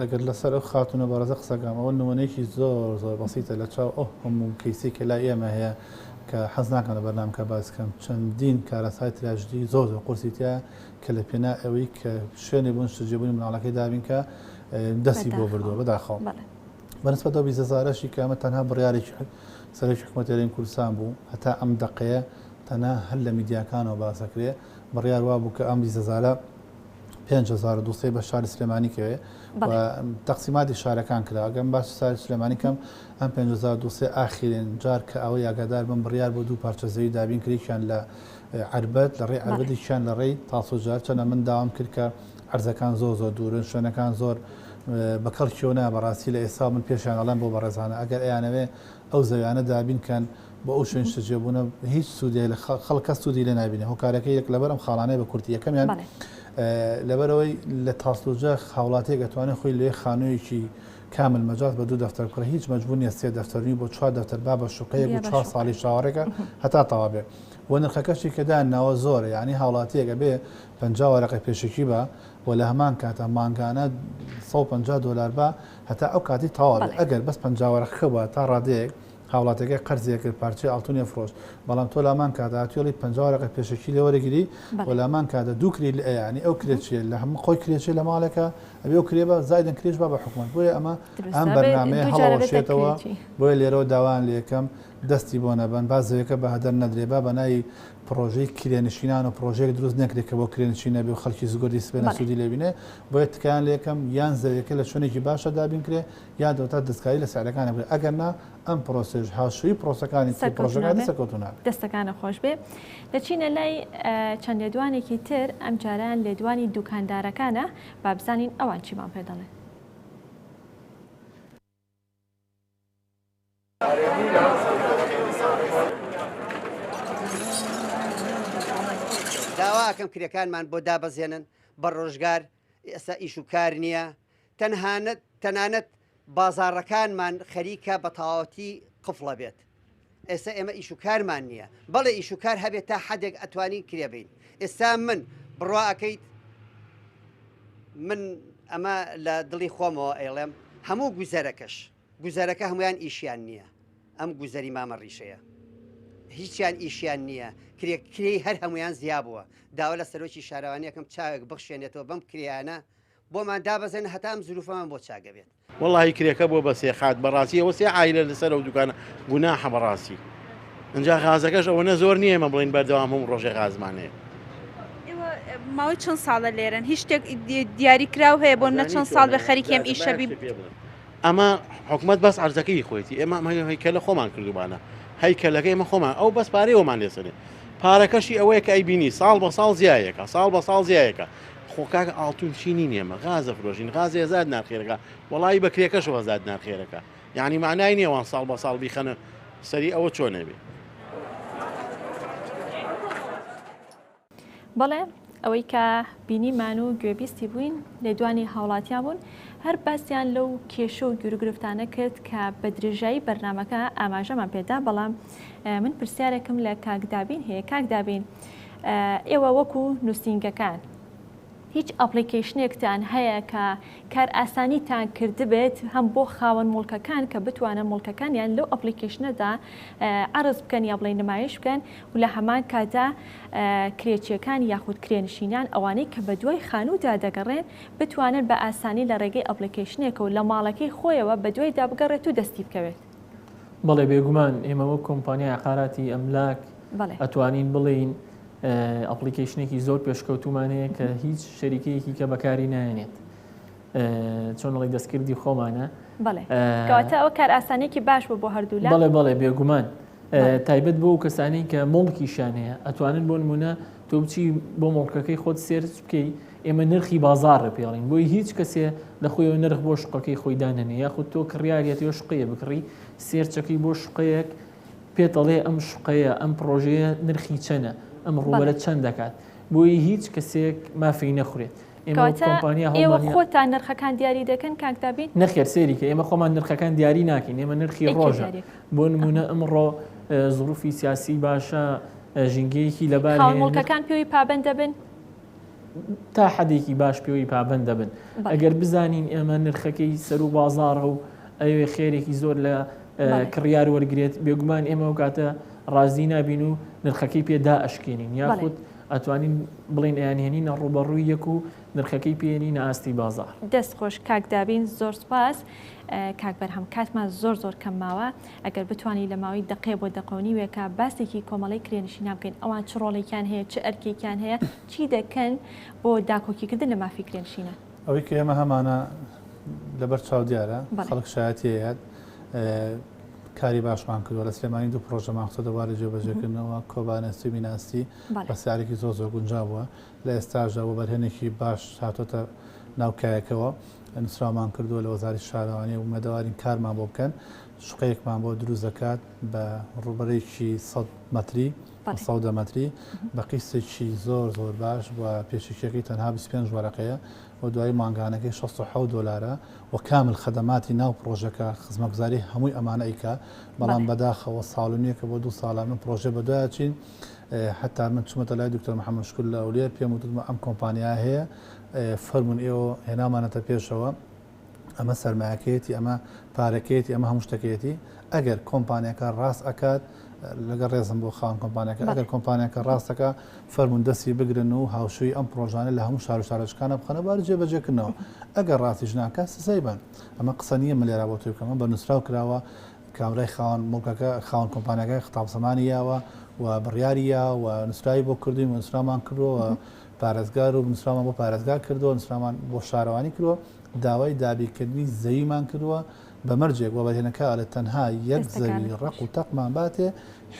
ئەگەر لەسەر ئەو خاتوونە بەڕێزە قسە کەم ئەوە نموونەیەکی زۆر زۆر بەسیتە لە چاو ئەو هەموو کەیسەی کە لای ئێمە هەیە کە حەز ناکەم لە بەرنامەکە باس کەم چەندین کارەساتی تراژدی زۆر زۆر قورسی تیایە کە لە پێنا ئەوەی کە شوێنێ بۆ نیشتەجێبوونی مناڵەکەی دابین کە دەستی بۆ بردووە بەداخەوە بەنسبەت ئەو 20 هەزارەشی کە ئەمە تەنها بڕیارێکی سەرۆکی حکوومەتی هەرێمی کوردستان بوو هەتا ئەم دەقەیە تەنها هەر لە میدیاکانەوە باسەکرێ بڕیار وابوو کە ئەم 20 هەزارە 5200 بە شاری سلێمانی کەوێ و تەقسیماتی شارەکان کرا ئەگەم باسی شاری سلێمانی کەم ئەم 5200 ئاخرین جار کە ئەوەی ئاگادار بم بڕیار بۆ دوو پارچە زەوی دابین کرێکیان لە عەربەت لە ڕێی عەربەتێکیان لە ڕێی تاسوجار چەنە من داوام کرد کە عەرزەکان زۆر زۆر دوورن شوێنەکان زۆر بە کەڵکیەوە نا بەڕاستی لە ئێستا من پێشیان ئەڵێم بۆ بەڕێزانە ئەگەر ئەیانەوێ ئەو زەویانە دابین کەن بۆ ئەو شوێن نیشتەجێبوونە هیچ سوودێ لە خەڵک کەس سوودی لێ نابینێ هۆکارەکەی یەک لەبەر ئەم خاڵانەیە بە کورتی یەکەمیان لەبەرەوەی لە تاسلوجە هاوڵاتیەک ئەتوانێت خۆی لێ خانوویەکی کامل مەجاز بە دوو دەفتەر بکڕێ هیچ مەجبور نییە سێ دەفتەر بۆ چوار دەفتەر با بە شوقەیەک و چوار ساڵی چاوەڕێکە هەتا تەوا بێ و نرخەکەشی کە دایان ناوە زۆرە یانی هاوڵاتیەک ئەبێ 50 وەرەقەی پێشەکی با و لە هەمان کاتا مانگانە 150 دۆلار با هەتا ئەو کاتی تەواو بێ ئەگەر بەس 50 وەرەقەکە بووە تا ڕادەیەک هاوڵاتیەکەی قەرزی ئەکرد پارچەی ئاڵتونی ئەفرۆشت بەڵام تۆ لامان کاتا هاتووی 50 وەرەقەی پێشەکی لێ وەرەگری و لامان کاتا دوو کرێ لێ یانی ئەو کرێ چیە لە هەموو خۆی کرێ چیە لە ماڵێکە ئەبێ ئەو کرێ بە زایدن کرێش با بە حکومەت بۆیە ئەمە ئەم بەرنامەیە هەڵەوەشێتەوە بۆیە لێرەوە داوایان لێکەم دەستی بۆ نەبەن با زەویەکە بە هەدەر نەدرێ با بە ناوی پڕۆژەی کرێنشینان و پڕۆژەیەک دروست نەکرێ کە بۆ کرێنشین نەبێ و خەڵکی زگۆردی سبەینە سوودی لێ بینێ بۆیە تکایان لێکەم یان زەویەکە لە شوێنێکی باشە دابین کرێ یان دەوتا دەستکاری لە سعرەکانە بکرێ ئەگەر نا ئەم پرۆسەیەش هاوشێوەی پرۆسەکانی تر و پرۆژەکانی تر سەرکەوتوو نابێت. دەستەکانت خۆش بێ. دەچینە لای چەند لێدوانێکی تر ئەمجارەیان لێدوانی دوکاندارەکانە با بزانین ئەوان چیمان پێ دەڵێن. داوا ئەکەم کرێکانمان بۆ دابەزێنن بە ڕۆژگار ئێستا ئیش و کار نییە تەنهانەت تەنانەت بازاڕەکانمان خەریکە بە تەواوەتی قفڵە بێت ئێستا ئێمە ئیش و کارمان نییە بەڵێ ئیش و کار هەبێت تا حدێک ئەتوانین کرێ بین ئێستا من بڕوا ئەکەیت من ئەمە لە دڵی خۆمەوە ئەیڵێم هەموو گوزەرەکەش گوزەرەکە هەمویان ئیشیان نییە ئەم گوزەری مامە ڕیشەیە هیچیان ئیشیان نییە کرێ کرێی هەر هەمویان زیا بووە داوا لە سەرۆکی شارەوانیەکەم چاوێک بخشێنێتەوە بەم کرێیانە بۆمان دابەزێنن هەتا ئەم زروفەمان بۆ چاگەبێت. وەڵاهی کرێکە بوە بە سێ قات بەڕاستی ئەوە سێ عایلە لەسەر ئەو دوکانە گوناحە بەڕاستی ئینجا غازەکەش ئەوەنە زۆر نییە ئێمە بڵێین بەردەوام هەموو ڕۆژێ غازمان هەیە. ئێوە ماوەی چەند ساڵە لێرەن هیچ شتێک دیاری کراو هەیە بۆ نە چەند ساڵ بێ خەریکی ئەم ئیشە بی؟ ئەمە حکومەت بەس عەرزەکەی خۆیەتی ئێمە ئەم هەیکەلە خۆمان کردومانە هەیکەلەکە ئێمە خۆمان ئەو بەس پارەی ئەومان لێسەنێ پارەکەشی ئەوەیە کە ئەیبینی ساڵ بە ساڵ زیایەکە ساڵ بە ساڵ زیایەکە خۆ کاکە ئاڵتون چی نین ئێمە غاز ئەفرۆشین غاز هێزار دینار خێرەکە وەڵایی بە کرێکەشەوە هەزار دینار خێرەکە یعنی معنای نییە وان ساڵ بە ساڵ بیخەنە سەری ئەوە چۆن ئەبێ. بەڵێ ئەوەی کە بینیمان و گوێبیستی بووین لێدوانی هاوڵاتیان بوون هەر باسیان لەو کێشە و گیروگرفتانە کرد کە بە درێژایی بەرنامەکە ئاماژەمان پێدا بەڵام من پرسیارێکم لە کاک دابین هەیە کاک دابین ئێوە وەکو نووسینگەکان هیچ application ێکتان هەیە کە کارئاسانیتان کردبێت هەم بۆ خاوەن موڵکەکان کە بتوانن موڵکەکانیان لەو application ەدا عەرز بکەن یا بڵێین نمایش بکەن و لە هەمان کاتدا کرێچیەکان یاخود کرێنشینان ئەوانەی کە بەدوای خانوودا دەگەڕێن بتوانن بە ئاسانی لە ڕێگەی application ێکەوە لە ماڵەکەی خۆیەوە بەدوایدا بگەڕێت و دەستی بکەوێت. بەڵێ بێگومان ئێمە وەک کۆمپانیای عەقاراتی ئەملاک ئەتوانین بڵێین application ێکی زۆر پێشکەوتومان هەیە کە هیچ شەریکەیەکی کە بەکاری نایەنێت چۆن ئەڵی دەستکردی خۆمانە بەڵێ کەواتە ئەوە کارئاسانیەکی باش بوو بۆ هەردوولا بەڵێ بەڵێ بێگومان. تایبەت بۆ کەسانی کە مڵکیشیان هەیە ئەتوانن بۆ نمونە تۆ بچی بۆ مڵکەکەی خۆت search بکەی ئێمە نرخی بازاڕ پێڵین بۆی هیچ کەسێ لە خۆیەوە نرخ بۆ شقەکەی خۆی دانەنێ یاخود تۆ کڕیاریەتەوە شقەیە بکڕی search ەکەی بۆ شقەیەک پێت ئەڵێ ئەم شقەیە ئەم پڕۆژەیە نرخی چەنە ئەم ڕووبەرە چەند دەکات بۆیە هیچ کەسێک مافی نەخورێت ئێمە وەک کەواتە کۆمپانیا ئێوە هەوڵمان خۆتان نرخەکان دیاری دەکەن کاک دابین؟ نەخێر سەیری کە ئێمە خۆمان نرخەکان دیاری ناکەین ئێمە نرخی ئەی کێ ڕۆژە دیاری ئەکات؟ بۆ نمونە ئەمڕۆ زروفی سیاسی باشە ژینگەیەکی لەبار خاوەن هەیە نرخ موڵکەکان پێوەی پابەند دەبن؟ تا حەدێکی باش پێوەی پابەند دەبن ئەگەر بزانین ئێمە نرخەکەی سەرو بازاڕە و ئەوێ خێرێکی زۆر لە کڕیار وەرگێت بێگومان ئێمە و کاتە ڕازی نابین و نرخەکەی پێدا ئەشکێنین یاخود ئەتوانین بڵین ئەیانهێنینە ڕوبەڕووی یەک و نرخەکەی پێێنینە ئاستی بازار. دەست خۆش کاک دابین زۆر سوپاس. کاک بەرهەم کاتمان زۆر زۆر کەم ماوە ئەگەر بتوانی لە ماوەی دەقەیە بۆ دەقە و نیوێکا باسێکی کۆمەڵەی کرێنشینان بکەین ئەوان چ ڕۆڵێکیان هەیە چ ئەرکێکیان هەیە چی دەکەن بۆ داکۆکیکردن لە مافی کرێنشینان؟ ئەوەی کە ئێمە هەمانە لەبەر چاو دیارە خەڵک شایەتی ئەیات کاری باشمان کردووە لە سلێمانی دوو پرۆژەمان خستۆتە بواری جێبەجێکردنەوە کۆبانێستی و میناستی بە سعرێکی زۆر زۆر گونجاو بووە لە ئێستاشدا وەبەرهێنێکی باش هاتۆتە ناو کایەکەوە نووسراومان کردووە لە وەزارەتی شارەوانی و ئومێدەوارین کارمان بۆ بکەن، شوقەیەکمان بۆ دروست دەکات بە ڕووبەرێکی 100 مەتری، 110 مەتری، بە قیستێکی زۆر زۆر باش و پێشەکییەکەی تەنها 25 وەرەقەیە و دوایی مانگانەکەی 67 دۆلارە و کامل خەدەماتی ناو پڕۆژەکە خزمەتگوزاری هەمووی ئەمانە ئەیکا، بەڵام بەداخەوە ساڵ و نیوێکە بۆ دوو ساڵە من پڕۆژەی بەدوایە چین حەتا من چوومەتە لای دکتۆر محەمەد شوکر لە هەولێر پێم وتوتمە ئەم کۆمپانیایە هەیە فەرموون ئێوە هێناومانەتە پێشەوە ئەمە سەرمایەکەیەتی ئەمە پارەکەیەتی ئەمە هەموو شتەکەیەتی ئەگەر کۆمپانیاکە ڕاست ئەکات لەگەڵ ڕێزم بۆ خاوەن کۆمپانیاکە ئەگەر کۆمپانیاکە ڕاستەکە فەرمونون دەستی بگرن و هاوشوی ئەم پرۆژانە لە هەموو شار و شارۆچکانە بخەنە بار جێبەجێکردنەوە ئەگەر ڕاستیش ناکە سزای بن ئەمە قسە نییە من لێرا بۆ تۆ بکەم بە نووسراو کراوە کابرای خاوەن موڵکەکە خاوەن کۆمپانیاکە خطاب زمانی یاوە و بڕیاری یا و نووسراوی بۆ کردوین و نووسرامان کردووە و پارێزگار و نووسراومان بۆ پارێزگار کردووە نووسراومان بۆ شارەوانی کردووە داوای دابینکردنی زەویمان کردووە بە مەرجێک وەبەرهێنەکە ئەڵێ تەنها یەک زەوی ڕەق و تەقمان باتێ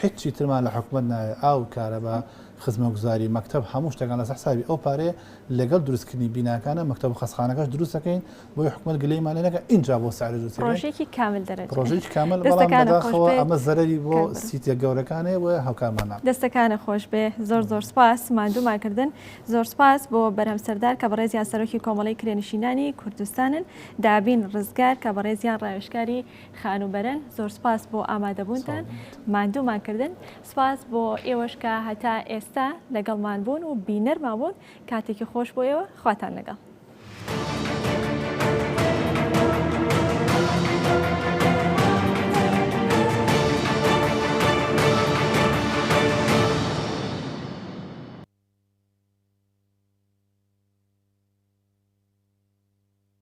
هیچی ترمان لە حکومەت ناوێ ئاو کارەبا خزمەتگوزاری مەکتەب هەموو شتەکان لەسەر حسابی ئەو پارەیە لەگەڵ دروستکردنی بیناکانە مەکتەب و خەستەخانەکەش دروست دەکەین بۆیە حکومەت گلەیمان لێ نەکا ئینجا بۆ سعری دروست دەکەین. پڕۆژەیەکی کامل دەرەجە. پڕۆژەیەکی کامل بەڵام دەستەکانت خۆش بەداخەوە بێت ئەمە زەرەری بۆ کاک بەرهەم. سیتیە گەورەکان هەیە بۆیە هاوکارمان نابن. دەستەکانت خۆش بێ زۆر زۆر سوپاس ماندوومان کردن زۆر سوپاس بۆ بەرهەم سەردار کە بەڕێزیان سەرۆکی کۆمەڵەی کرێنشینانی کوردستانن دابین ڕزگار کە بەڕێزیان ڕاوێژکاری خانووبەرەن زۆر سوپاس بۆ ئامادەبوونتان ماندوومان کردن سوپاس بۆ ئێوەش کە هەتا ئێستا لەگەڵمان بوون و بینەرمان بوون کاتێکی خۆش بۆ ئێوە خواتان لەگەڵ.